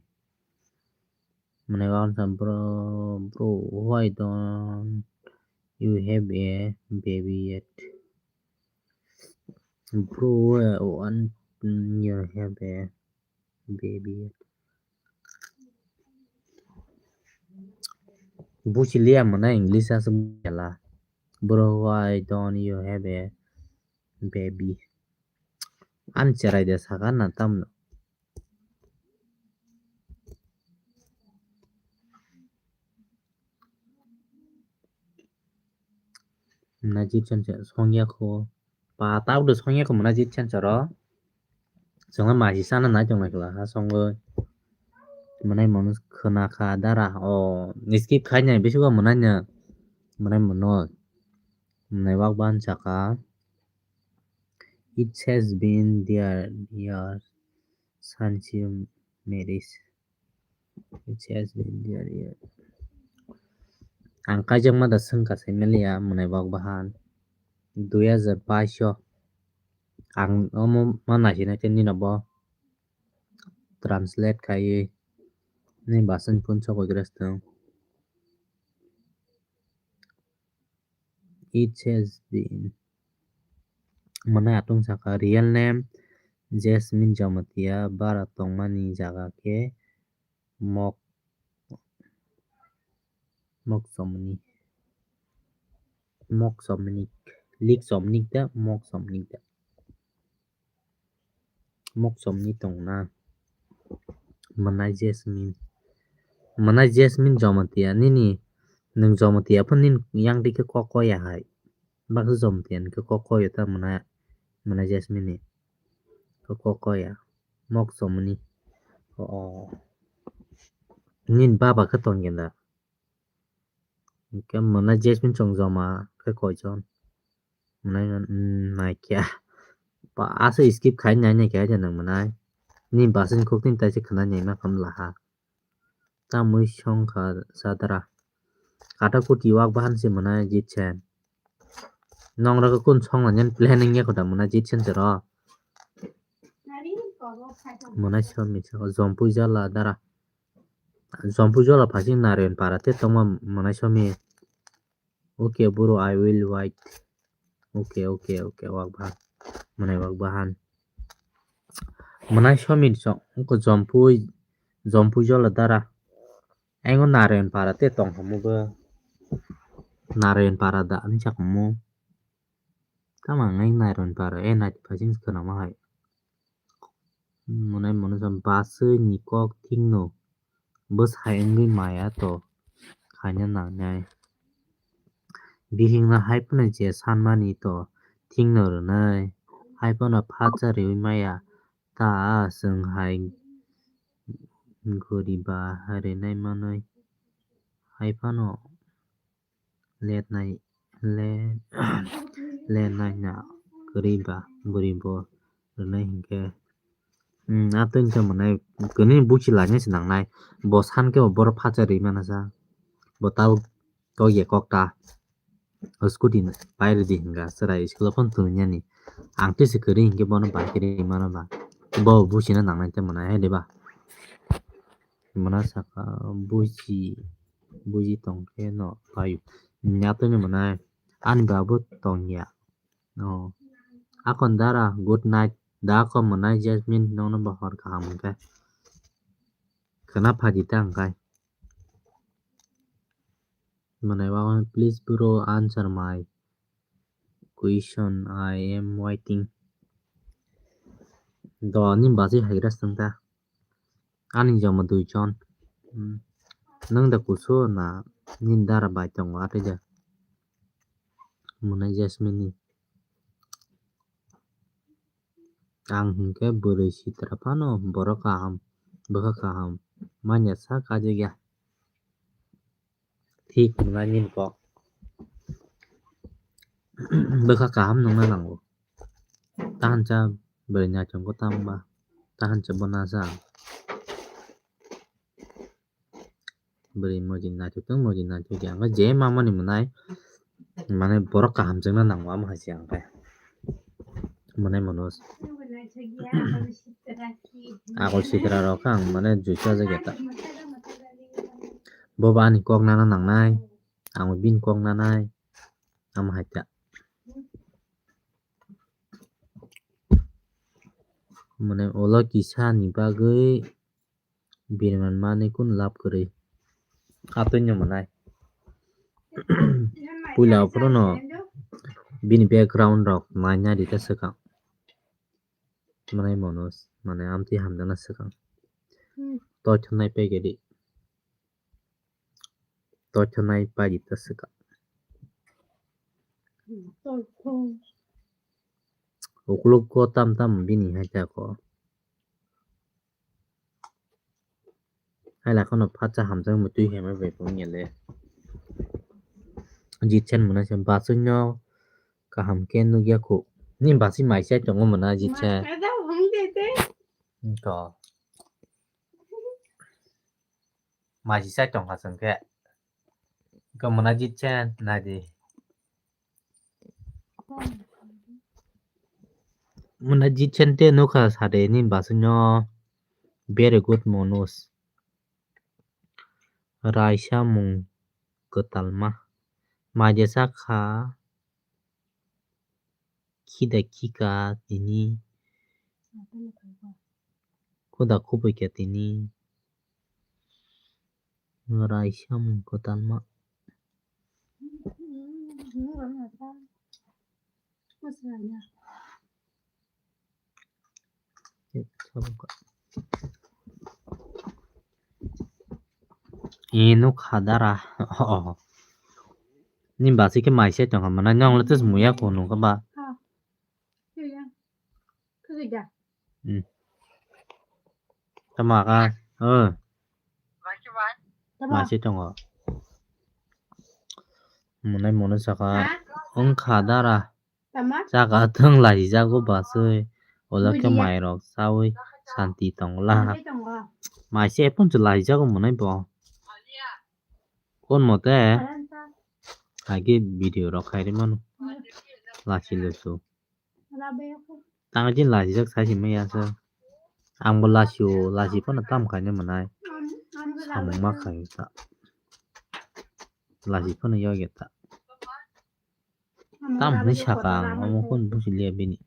Mwnai roti bro, bro, why don't you have a baby yet? Bro, why don't you have a baby yet? Busi liya mwnai English aswk bela. Bro, why don't you have a baby? Ani cherai de saka na tamno. Mwnai jit chan songya kho. Pa tabuk de songya kho mwnai jit chan choro. Chwngno masi sana nai tongnai khala ha songwi. Mwnai mano khwna kha dara o skip khai nai bisingo mwnai nya. Mwnai mano. Mwnai wak ban saka. It has been there years since you married. It has been there years. Ang kaijakma da swngkha sai maliya mwnai wak bahan. Dui hazar baish o. Ang omo ma naisina khe nino bo translate khaiwi ni basing phone sokoi gra sitwng. It has been. Mwnai atung saka real name Jasmine Jamatia, bara tongmani jaga khe Mok Mok Somni. Mok Somni. Lik Somni da, Mok Somni da. Mok Somni tongna. Mwnai Jasmine. Mwnai Jasmine Jamatia nini nwng Jamatia phano nini yang dikhe kok koya hai. Baksa Jamatia ni khe kok koya ta mwnai, mwnai Jasmine ni. Kok koya. Mok Somni. Oh. Nini baba khe tongya da. Hingke mwnai Jasmine chong joma khe koichon. Mwnai, mm, naikya. Ba, asa skip khai nai nai khe nang mwnai. Ni basing khuk tin taise khna nai ma kham laha. Tamui song kha sadara. Kata kuti wak bahan se mwnai Jitsen. Nongra khe kun song nai planning ya khoda mwnai Jitsen tero. Mwnai Somni saka Jompu Jola dara. Jompu Jola phasing Narayan Para te tongma mwnai Somni. Okay bro, I will wait. Okay, okay, okay, wak bahan. Mwnai wak bahan. Mwnai Somni song ko Jompu, Jompu Jola dara. Engo Narayan Para te tong hamu bo. Narayan Para da ani chakmo. Tamo ang nai Narayan Para, eh, nai phasing khna ma hai. Mwnai mwnai sa basui ni kok thikno bwsai wngwi maya to khaina nangnai. Bihikno hai phano je sanmani to thikno rwnai, hai phano phatsa riwi maya ta chwng hai goriba rinai manwi hai phano let nai, le, le nai na kwrwi ba bwrwi bo rwnai hinkhe, hmm, a twi khe mwnai kwnwi buchi lainai se nangnai. Bo san khe bo borok phacha rwi mana sa. Bo tabuk kok ya kok ta. O scooty pai rwdi hinka chwrai school o phone twnwi yani. Ang twi se kwrwi hinkhe bono bai khe rwi mano ba. Bo buchina nangnai tei mwnai hai de ba. Mwnai saka buchi. Buji tongkhe no paio. Nya tongni mwnai. Ani babu tongya. Oh. Akon dara, good night. Da ko mwnai Jasmine, nokno bo hor kaham hwnkhe. Khna phaidi ta hwnkhe. Mwnai wa, please bro, answer my question. I am waiting. Do ni basi haigra sengta. Ani joma dui jon. Hmm. Nwng da kusu na nini dara bai tongo atwi da. Mwnai Jasmine ni. Ang hinkhe bwrwi sitra phano borok kaham, bwkha kaham. Manya sa kajagya. Thik wngnai nini kok. Bwkha kaham nungna nango. Tahansa bwrwi naithok tamo ba. Tahansa bo nasa. Bwrwi moji naithok tong, moji naithok ya. Hwnkhe je mamani mwnai, mane borok kaham chwngna nango amo hai se hwnkhe. Mwnai mono. Agol sitra rok ang mane juice o jageta. Bo ba ani kok nana nangnai, ang bini kok nanai, amo hai ta. Mane ulo kisa ni bagwi bini manmani kun lab kwrwi. Atwino mwnai. Puila phuru no bini background rok naina rita swkang. Mwnai mono mane amtwi hamjakna swkang. Hmm. Toithonai pegedi. Toithonai paidi ta swkang. Hmm, toithon. Ukuluk ko tam tam bini hai ta ko. Hai la kheno phatsa hamjak mui twi hemai bai phunukya le. Jitsen mwnai se bachwino kaham khe nukya khu. Ni bachwi mai chai tongo mwnai Jitsen. Ko. Mai si chai tongkha chwng khe. Ko mwnai Jitsen nai di. Muna jit sente nukha sade ni basino. Very good Manoj. Raisa mung kwtalma. Maija sakha khida khika tini. Khuda khubui kha tini. Raisa mung kwtalma. Ino khadara. Oh. Ni basi ke mai se tong mana nong le tus muya ko no ka ba. Hmm. Tama ka. Oh. Mai se tongo. Munai mono saka. Ong khadara. Saka thang lahi jago basui. Ola ke mai rok saui santi tongla. Mai se pun chu lahi jago munai bo. Kon mote. Age video rok khai ri manu. Lachi lusu. Tang jin lachi jak sai si maya se. Ang bo lachi o, lachi phano tam khai ne manai. Samung ma khai ta. Lachi phano yo ge ta. Tam hwnwi saka ang, omo khe buji liya bini.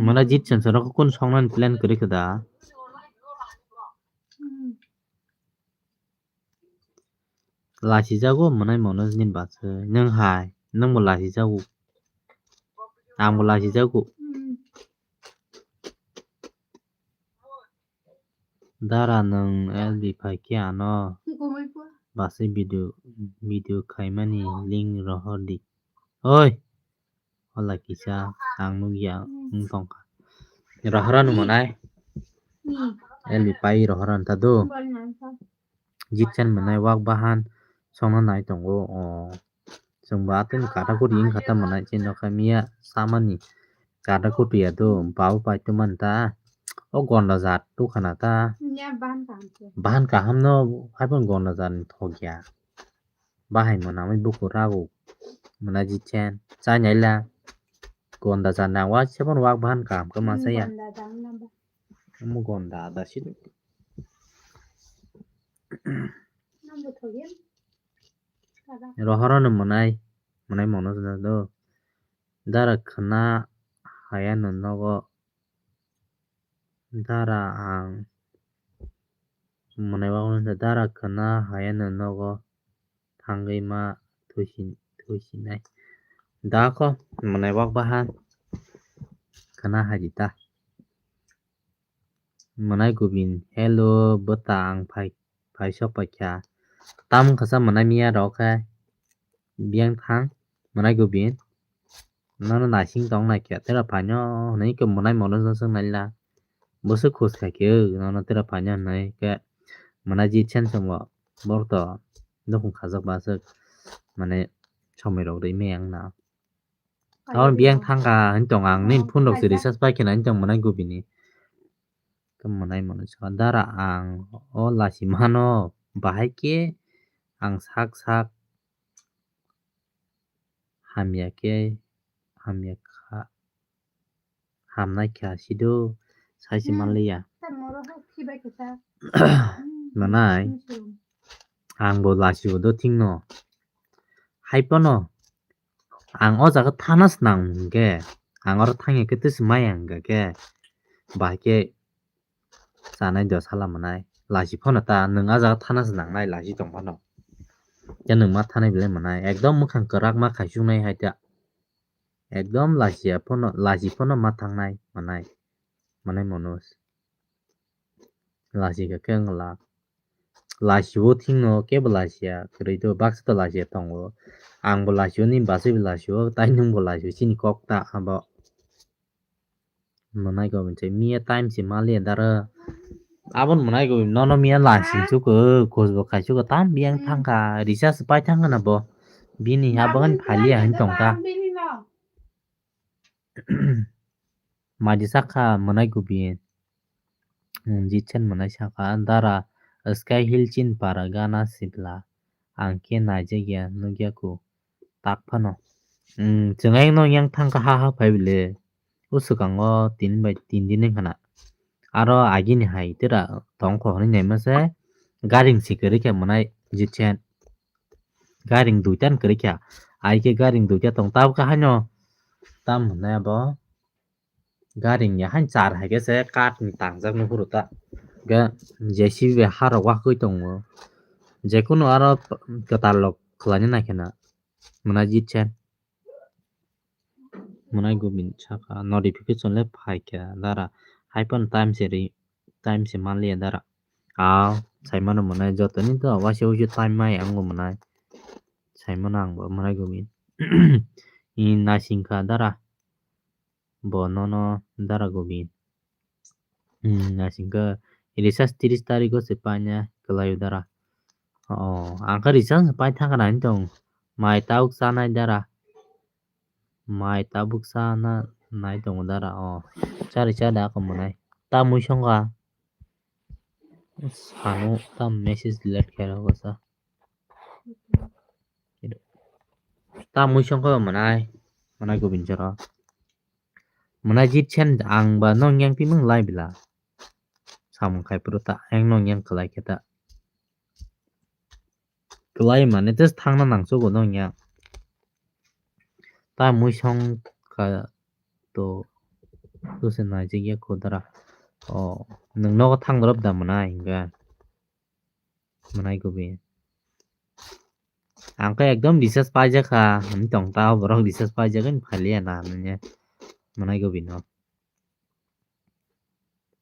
Muna jit sensor rok kun song nani plan kwrwi khe da. Lachi jago mwnai mono nini bachwi. Nwng hai, nwng bo lachi jago. Ang bo lachi jago. Dara nwng L B phai khe ano bachwi video, video khaimani link rohor di. Oi! Hola kisa ang nukya wng tongkha. Rohorano mwnai. Elni pai rohorano ta do. Jitsen mwnai wak bahan songna nai tongo. O chwngbo atwini kata kuri wngkha ta mwnai chini nokha miya samani kata kuri ya do babo pai tongmani ta. O gonda jat tukhana ta. Bahan kaham no haiphano gonda jat ni thokya. Bahai mwnamwi bukur rago mwnai jitsen chai naila. Gonda jat nang wa sebon wak bahan kaham khe masa ya. Omo gonda da si. Rohorano mwnai, mwnai mono do. Dara khna hayano nogo. Dara ang mwnai wak no dara khna hayano nogo thangwi ma thuisinai. Dakho mwnai wak baha khna haji ta. Mwnai gubin, hello bwta ang phai sok paikha. Tam khasa mwnai miya rok khe biyang thang mwnai gubin. Nono naising tong nai khe tera phaino hwnwi khe mwnai mono swng naila. Bwswk khus khai khe nono tera phaino hwnwi khe mwnai jitsen chwngbo borok to nukhung khajak ba swk mane somoi rok rwi maya wngna. Aboni biyang thangkha hwn tong ang nini phone rok se recharge pai khna hwn tong mwnai gubini. Khe mwnai mwnai sa dara ang o lachi mano bahai khe ang sak sak hamya khe hamya kha hamnai kha sido sai se manliya. Mwnai ang bo lachi bo do thik no hai phano. Ang o jaga thana swnam hwnkhe, ang oro thangya khe twswk maya hwnkha khe, bahai khe chanai do sala mwnai. Lachi phano ta, nwng a jaga thana swnam nai lachi tong phano. Khe nwng ma thanai belai mwnai, ekdom mwkhang kwrak ma khaichuknai hai ta. Ekdom lachi ya phano, lachi phano ma thangnai mwnai, mwnai mono. Lachi kha khe wng la. Lachi o thik no kebo lachi ya kwrwi do, baksa to lachi ya tongo. Ang bo lachi o, nini bachwi bo lachi o, tai nwng bo lachi o, chini kok ta abo. Mwnai go bini miya time se maliya dara. Aboni mwnai go nono miya lachi chuko, kos bo khai chuko, tam biyang thangkha, recharge pai thangkha na bo. Bini ha bagan phaliya hin tongkha. Maji sakha mwnai gubi. Jitsen mwnai sakha dara Sky Hill chin para gana sibla. Ang khe naijak ya nukya ku tak phano. Hmm, chwng ayang no yang thang kha ha ha phai bile. O swkango tin bai tin din wngkha na. Aro agini hai tera tong kho hwnwi naima se garing si kwrwi khe mwnai jitsen. Garing duitan kwrwi kha. Ai khe garing duita tong tabukhe haino tam hwnwi abo. Garing ya hain char hai khe se kath ni tangjak nw phuru ta. Ga J C B bai ha rok wahkwi tongo. Jekunu aro kwtal rok khlaina nai khe na. Mwnai jitsen. Mwnai Gobin saka notification le phai khe dara. Hai phano time se ri, time se man liya dara. Aw, sai mano mwnai jotoni to waisa waisa time mai ang bo mwnai. Sai mano ang bo Mwnai Gobin. I naising kha dara. Bo nono dara Gobin. Hmm, naising kha recharge tris tarikh o se paina kwlai o dara. Oh, ang kha recharge pai thang kha nai tong. Mai tabuk chanai dara. Mai tabuk chana nai tongo dara. Oh, chari cha da kha mwnai. Ta mui songkha. Sano ta message delete khe rw sa. Ta mui songkha mwnai. Mwnai Gobin jora. Mwnai jitsen ang ba nong yang pimung lai bila. Samung khai puro ta ang nong yang kwlai khe ta. Kwlai mane tes thangna nangchugo nong yang. Ta mui songkha to to se naijak ya kho dara. O nwng nogo thang dorop da mwnai hwnka. Mwnai Gobin. Ang khe ekdom recharge paijak kha, hwnwi tong ta, borok recharge paijak wng phaliya na, hwnwi Mwnai Gobin no.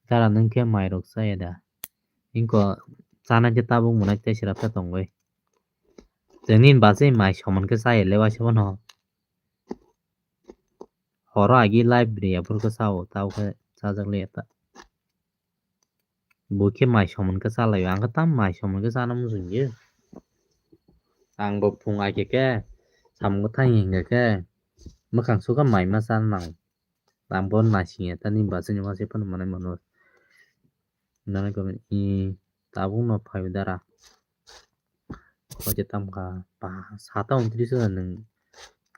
Dara nwng khe mai rok chaya da? Inko chana khe tabuk mwnai tei srapsa tongwi. Chwngni bachwi mai somon khe chaya le waisa bono. Horo agi live ri aphuru khe chao, tao khe chajak le ta. Bo khe mai somon khe chalai o, ang khe tam mai somon khe chana muchung ya. Ang bo phung ai khe khe samung thang hing khe khe mwkhang sukha mai ma chana nang. Ang bo naising ya tani bachwi ni wansai phano manai mano. Nana khe i tabuk no phai dara. Koi je tam kha ba sata untris nwng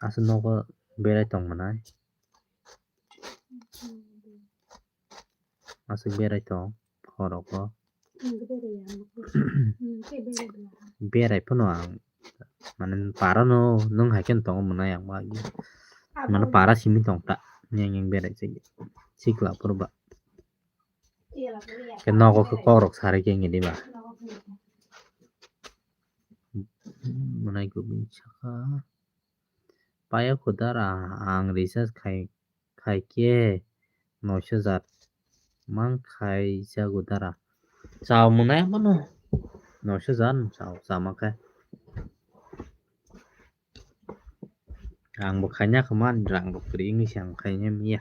aswk nogo berai tong mwnai. Aswk berai tong khorok o. Berai phano ang mane para no nwng hai khe tongo mwnai ang ba mane para simi tong ta yang yang berai se sikla phuru ba. Khe nogo khe kokrok sarai khe wngya diba? Mwnai Gobin saka. Paya kho dara ang recharge khai, khai khe noisho hajar mang khai jago dara. Chao mwnai mano. Noisho hajar chao chama khe. Ang bo khaina kha man rang rok kwrwi wngwi se ang khaina miya.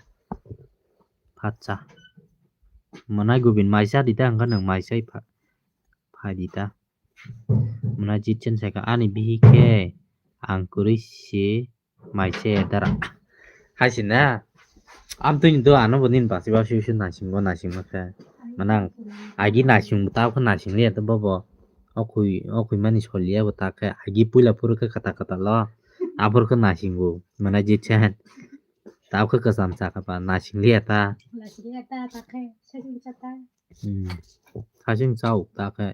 Phatsa. Mwnai Gobin mai cha di ta hwnkha nwng mai chai pha-, phai di ta. Mwnai jitsen sai kha ani bihik khe ang kwrwi se mai se dara. Hai se na. Amtwini do ano bo nini bachwi bachwi se naisingbo naisingma khe. Mane ang agi naisingbo ta khe naising liya to bobo. Okhui, okhui mani soliya bo ta khe agi puila phuru khe kata kata lo. Aphuru khe naisingo. Mane jitsen. Ta khe kwcham cha kha ba naising liya ta. Naising liya ta, ta khe sasing cha ta. Hmm. Sasing cha uk ta khe.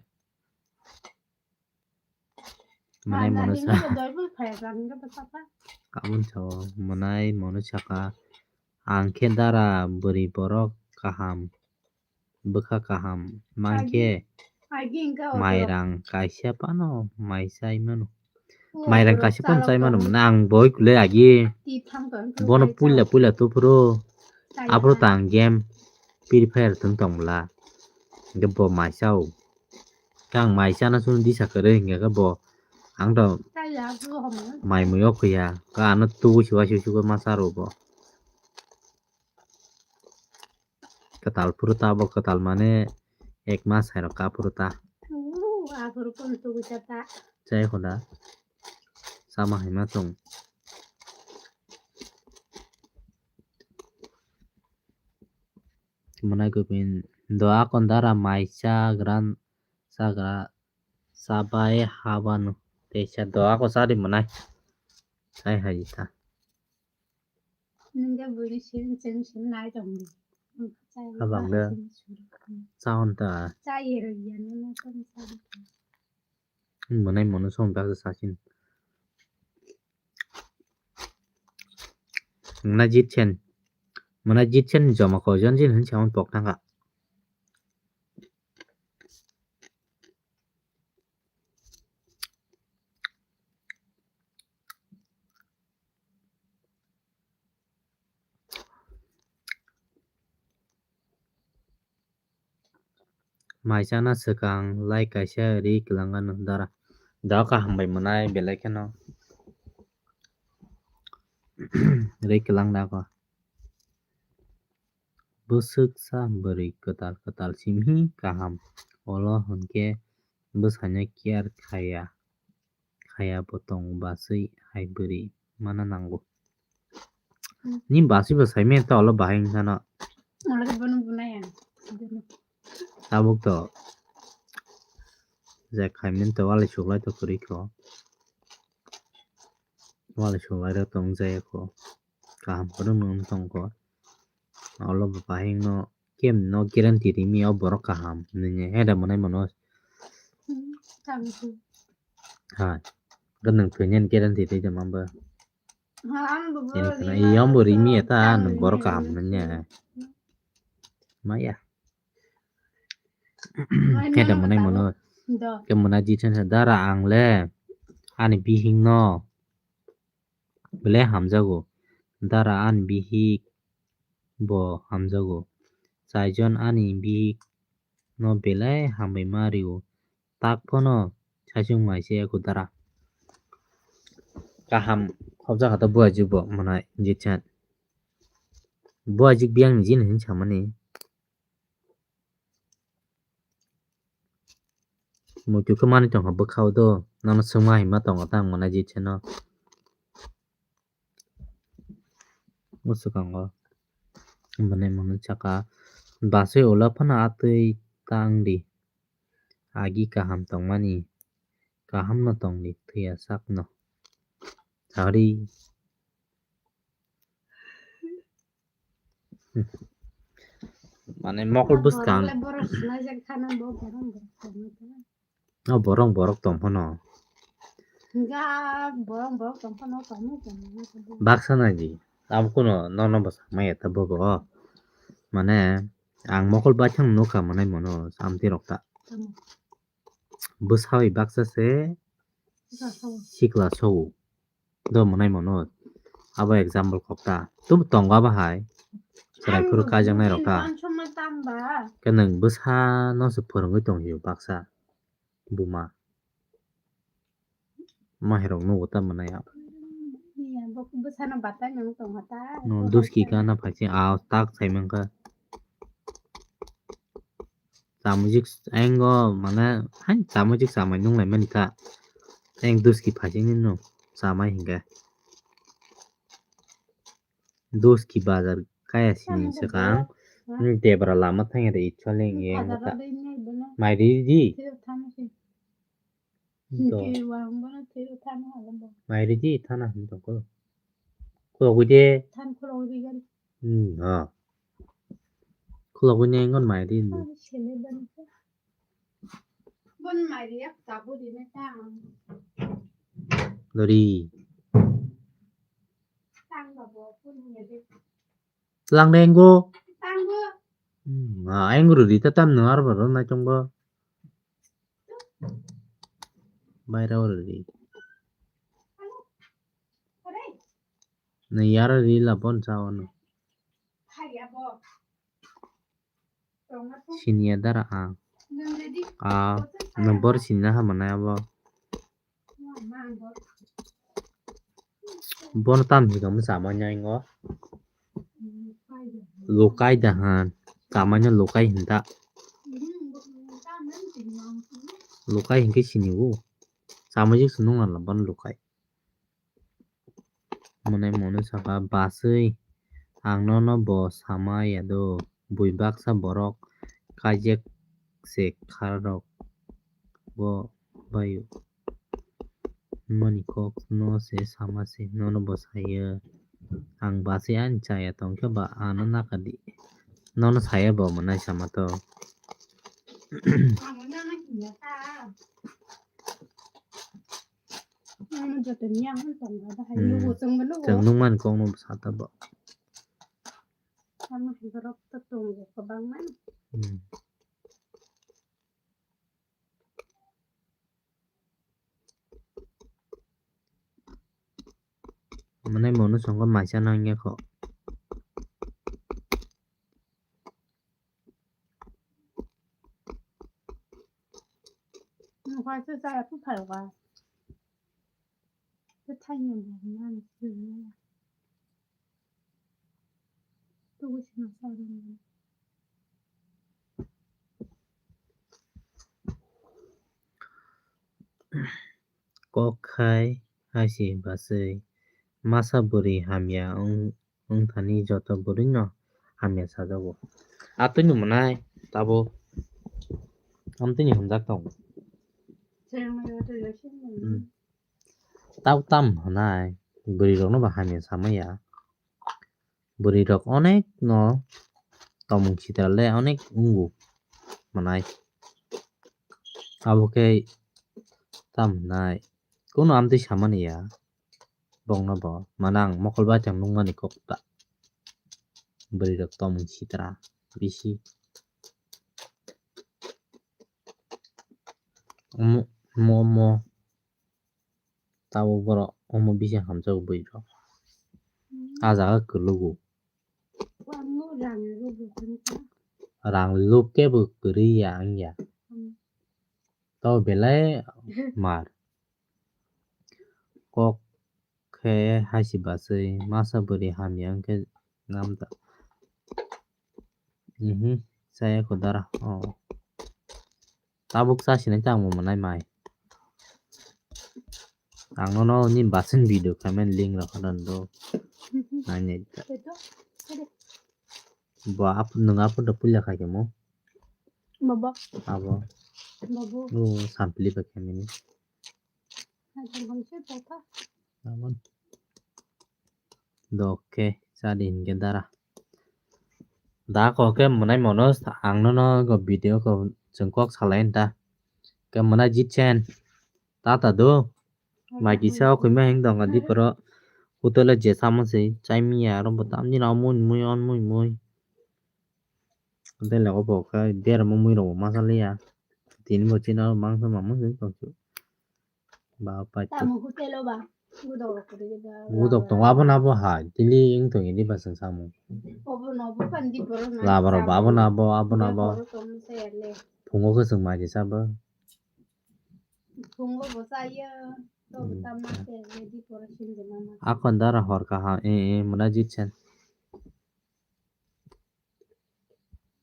Mwnai mano sa. Aboni sao mwnai mano saka ang khe dara bwrwi borok kaham bwkha kaham mankhe mairang kaisa phano mai chai mano. Mairang kaisa phano chai mano mwnai ang boi kwlai agi bono puila puila tuphuru aphuru ta ang game Free Fire thwng tong bwla. Hwnkhe bo mai chao. Khe ang mai chana chwng disa kwrwi hwnkhe khe bo ang to mai mui o khuya. Khe ano tubui se uaisuk uaisuk ma cha rw bo. Kwtal phuru ta bo kwtal mane ek mas hai rok ka phuru ta. Chai kho da. Chama hai ma tong. Mwnai Gobin do akon dara mai cha gran Chagra chabai habanu teisa do ako chari mwnai. Hai hai ta. Nungga bwrwi sim sim sim nai tong di. Habang de. Chaon ta. Chai ero ya no no tong sa. Mwnai mono song baksa sasin. Mwnai jitsen. Mwnai jitsen joma ko jon jin hin chaon pok thanga. Mai chana swkang like kaisa ri kwlangano dara. Da kaham bai mwnai belai kheno. Ri kwlang da ko. Bwswksa bwrwi kwtal kwtal simi kaham. Olo hwnkhe bwsano care khaya. Khaya bo tongo baswi hai bwrwi mana nango. Hmm. Ni baswi bo saimanya ta olo bahai wngkha no. Olo khe bono bunai ang. Tabuk to. Je khaimani to walai suklai to kwrwi kho. Walai suklai rok tong jaya kho. Kaham kwrwngno wng tongkho. Olo bo bahai no kem no guarantee rimi o borok kaham hinwi heda mwnai mano. Hmm, tamo se. Hai. Ganang thwinani guarantee tei tamo bo. Ha, ang bo bo Tini khna rima iyang bo rimi eta ang nang borok kaham nanya. Maya. Heda mwnai mano. Do. Ke mwnai jitsen sa dara ang le. Ani bihing no. Belai hamjago. Dara ani bihik bo hamjago. Chaijon ani bihik no belai hambai ma rio. Tak phano saichung mai se eko dara. Kaham khobjak kha ta buajik bo mwnai jitsen. Buajik biyang ni jin hin samani. Muitu khe manwi tongkha bwkhao do, nono swngma hinma tongo tang mwnai jitse no. Mwswkango mwnai mwnwi saka, baswi ulo phano atwi tang di, agi kaham tongmani, kaham no tong di, thwiya sak no. Sorry. Mane mokol bwskang. Borok le borok sinai jak thana bo borok borok tongma tongma. O borok borok tong phano. Ga borok borok tong phano tongma tongma. Baksa nai di. Abo kuno nono bwsa maya ta bobo. Mane ang mokol baithang nukha mwnai mono samti rok ta. Tamo. Bwsa bai baksa se sikla sogo. Do mwnai mano. Abo example kok ta. Tub tongo abo hai. Chwrai phuru kaijaknai rok ta. Khe nwng bwsa no se phwrwngwi tong hio baksa. Buma. Mahi rok nugo ta mwnai ya. Bwsano batai nang tongha ta. No, duski ka na phaisi a tak sai mankha. Chamujik engo mane hai chamujik chamai nunglai mani kha. Eng duski phaising no chamai hinkhe. Duski bazar kaya sini swkang. Debra lama thangya de itsoleng eng ta. Mai ri di. Mai ri di thana hin tongkho. Khulogwi de. Hmm, ha. Khulogwi ne engon mai ri. Lori. Tlang de engo. Hmm, ha, engo ri ta tam no ar baro na chongo. Baira ri. Na yara ri la bon sa ono. Siniya dara ang. A number sinna ha manai abo. Bono tam hika mo sama nyai ngo. Lukai dahan. Kamanya lukai hinta. Lukai hinke sini wo. Sama jik sunung ala bon lukai. Mwnai mwnwi saka, baswi ang nono bo sama ya do, bui baksa borok kaijak se kharok Bo bayu. Mani kok no se sama se, nono bo saya. Ang basi ani chaya tongkhe ba ano nakadi. Nono saya bo manai sama to. Ano joto ni ang tong ba bahai. Hmm. Lugo chwng ba lugo. Chwng nung mani kok no sata bo. Ano borok to tongo kwbangma. Hmm. Mane mono songkha maisa nangya kho. Nokha se chaya khe phaikha. Tei thaini bo hwnmani simi. Tubui sima sa rwmani. Kok khai hai se bwsai masa bwrwi hamya wng, wng thani joto bwrwino hamya sajago. Atwini mwnai tabuk amtwini hwnjak tongo. Hmm. Tau tam hwnai bwrwi rokno bo hamya samaya. Bwrwi rok onek no tomung sitra le onek wngo mwnai. Abo khe tam hwnai kunu amtwi samani ya. Bongno bo mane ang mokol bai tang nukmani kok ta. Bwrwi rok tomung sitra bisi. Omo, omo, omo. Tabuk borok omo bisa hamjak bwrwi rok. Ah jaga kwlwgo. Rang luk khe bo kwrwi ya wngya. To belai mar. Kok khe hai se bwsai masa bwrwi hamya wngkhe ngamta. Mhm, chaya kho dara. Oh. Tabuk chasinai tangbo mwnai mai. Ang nono nini bwswk video khaimani link rok khana do. Nainai ta. Bo ap-, nwng aphuru puila khaikhe mo? Bobo. Abo. Bobo. O sampli bai khaimani. Hai tong hai se tong kha. Abon. Dokke chadi hinkhe dara. Da kok khe mwnai mono ang nono go video ko chwng kok salai da. Khe mwnai jitsen. Tata do. Mai kisa o khwima hing dong di poro. Hotel o je samo se chai miya aro bo tamni na mui mui on mui mui. Hotel o bo khe der mo mui rok ma saliya. Tini bo chini mangsa mama se tong. Ba pai. Tamo hotel o ba. Gudok rok kwrwi da. Gudok tongo abo na bo hai. Tili wng tong ini ba chwng samung. Obo no bo kan di borok na. Labar ba abo na bo abo na bo. Borok tong se le. Phungo khe chwng mai kisa bo. Phungo bo chaya. To bo tam ma se le di borok sin de mama. Akon dara hor kaha e e muna jitsen.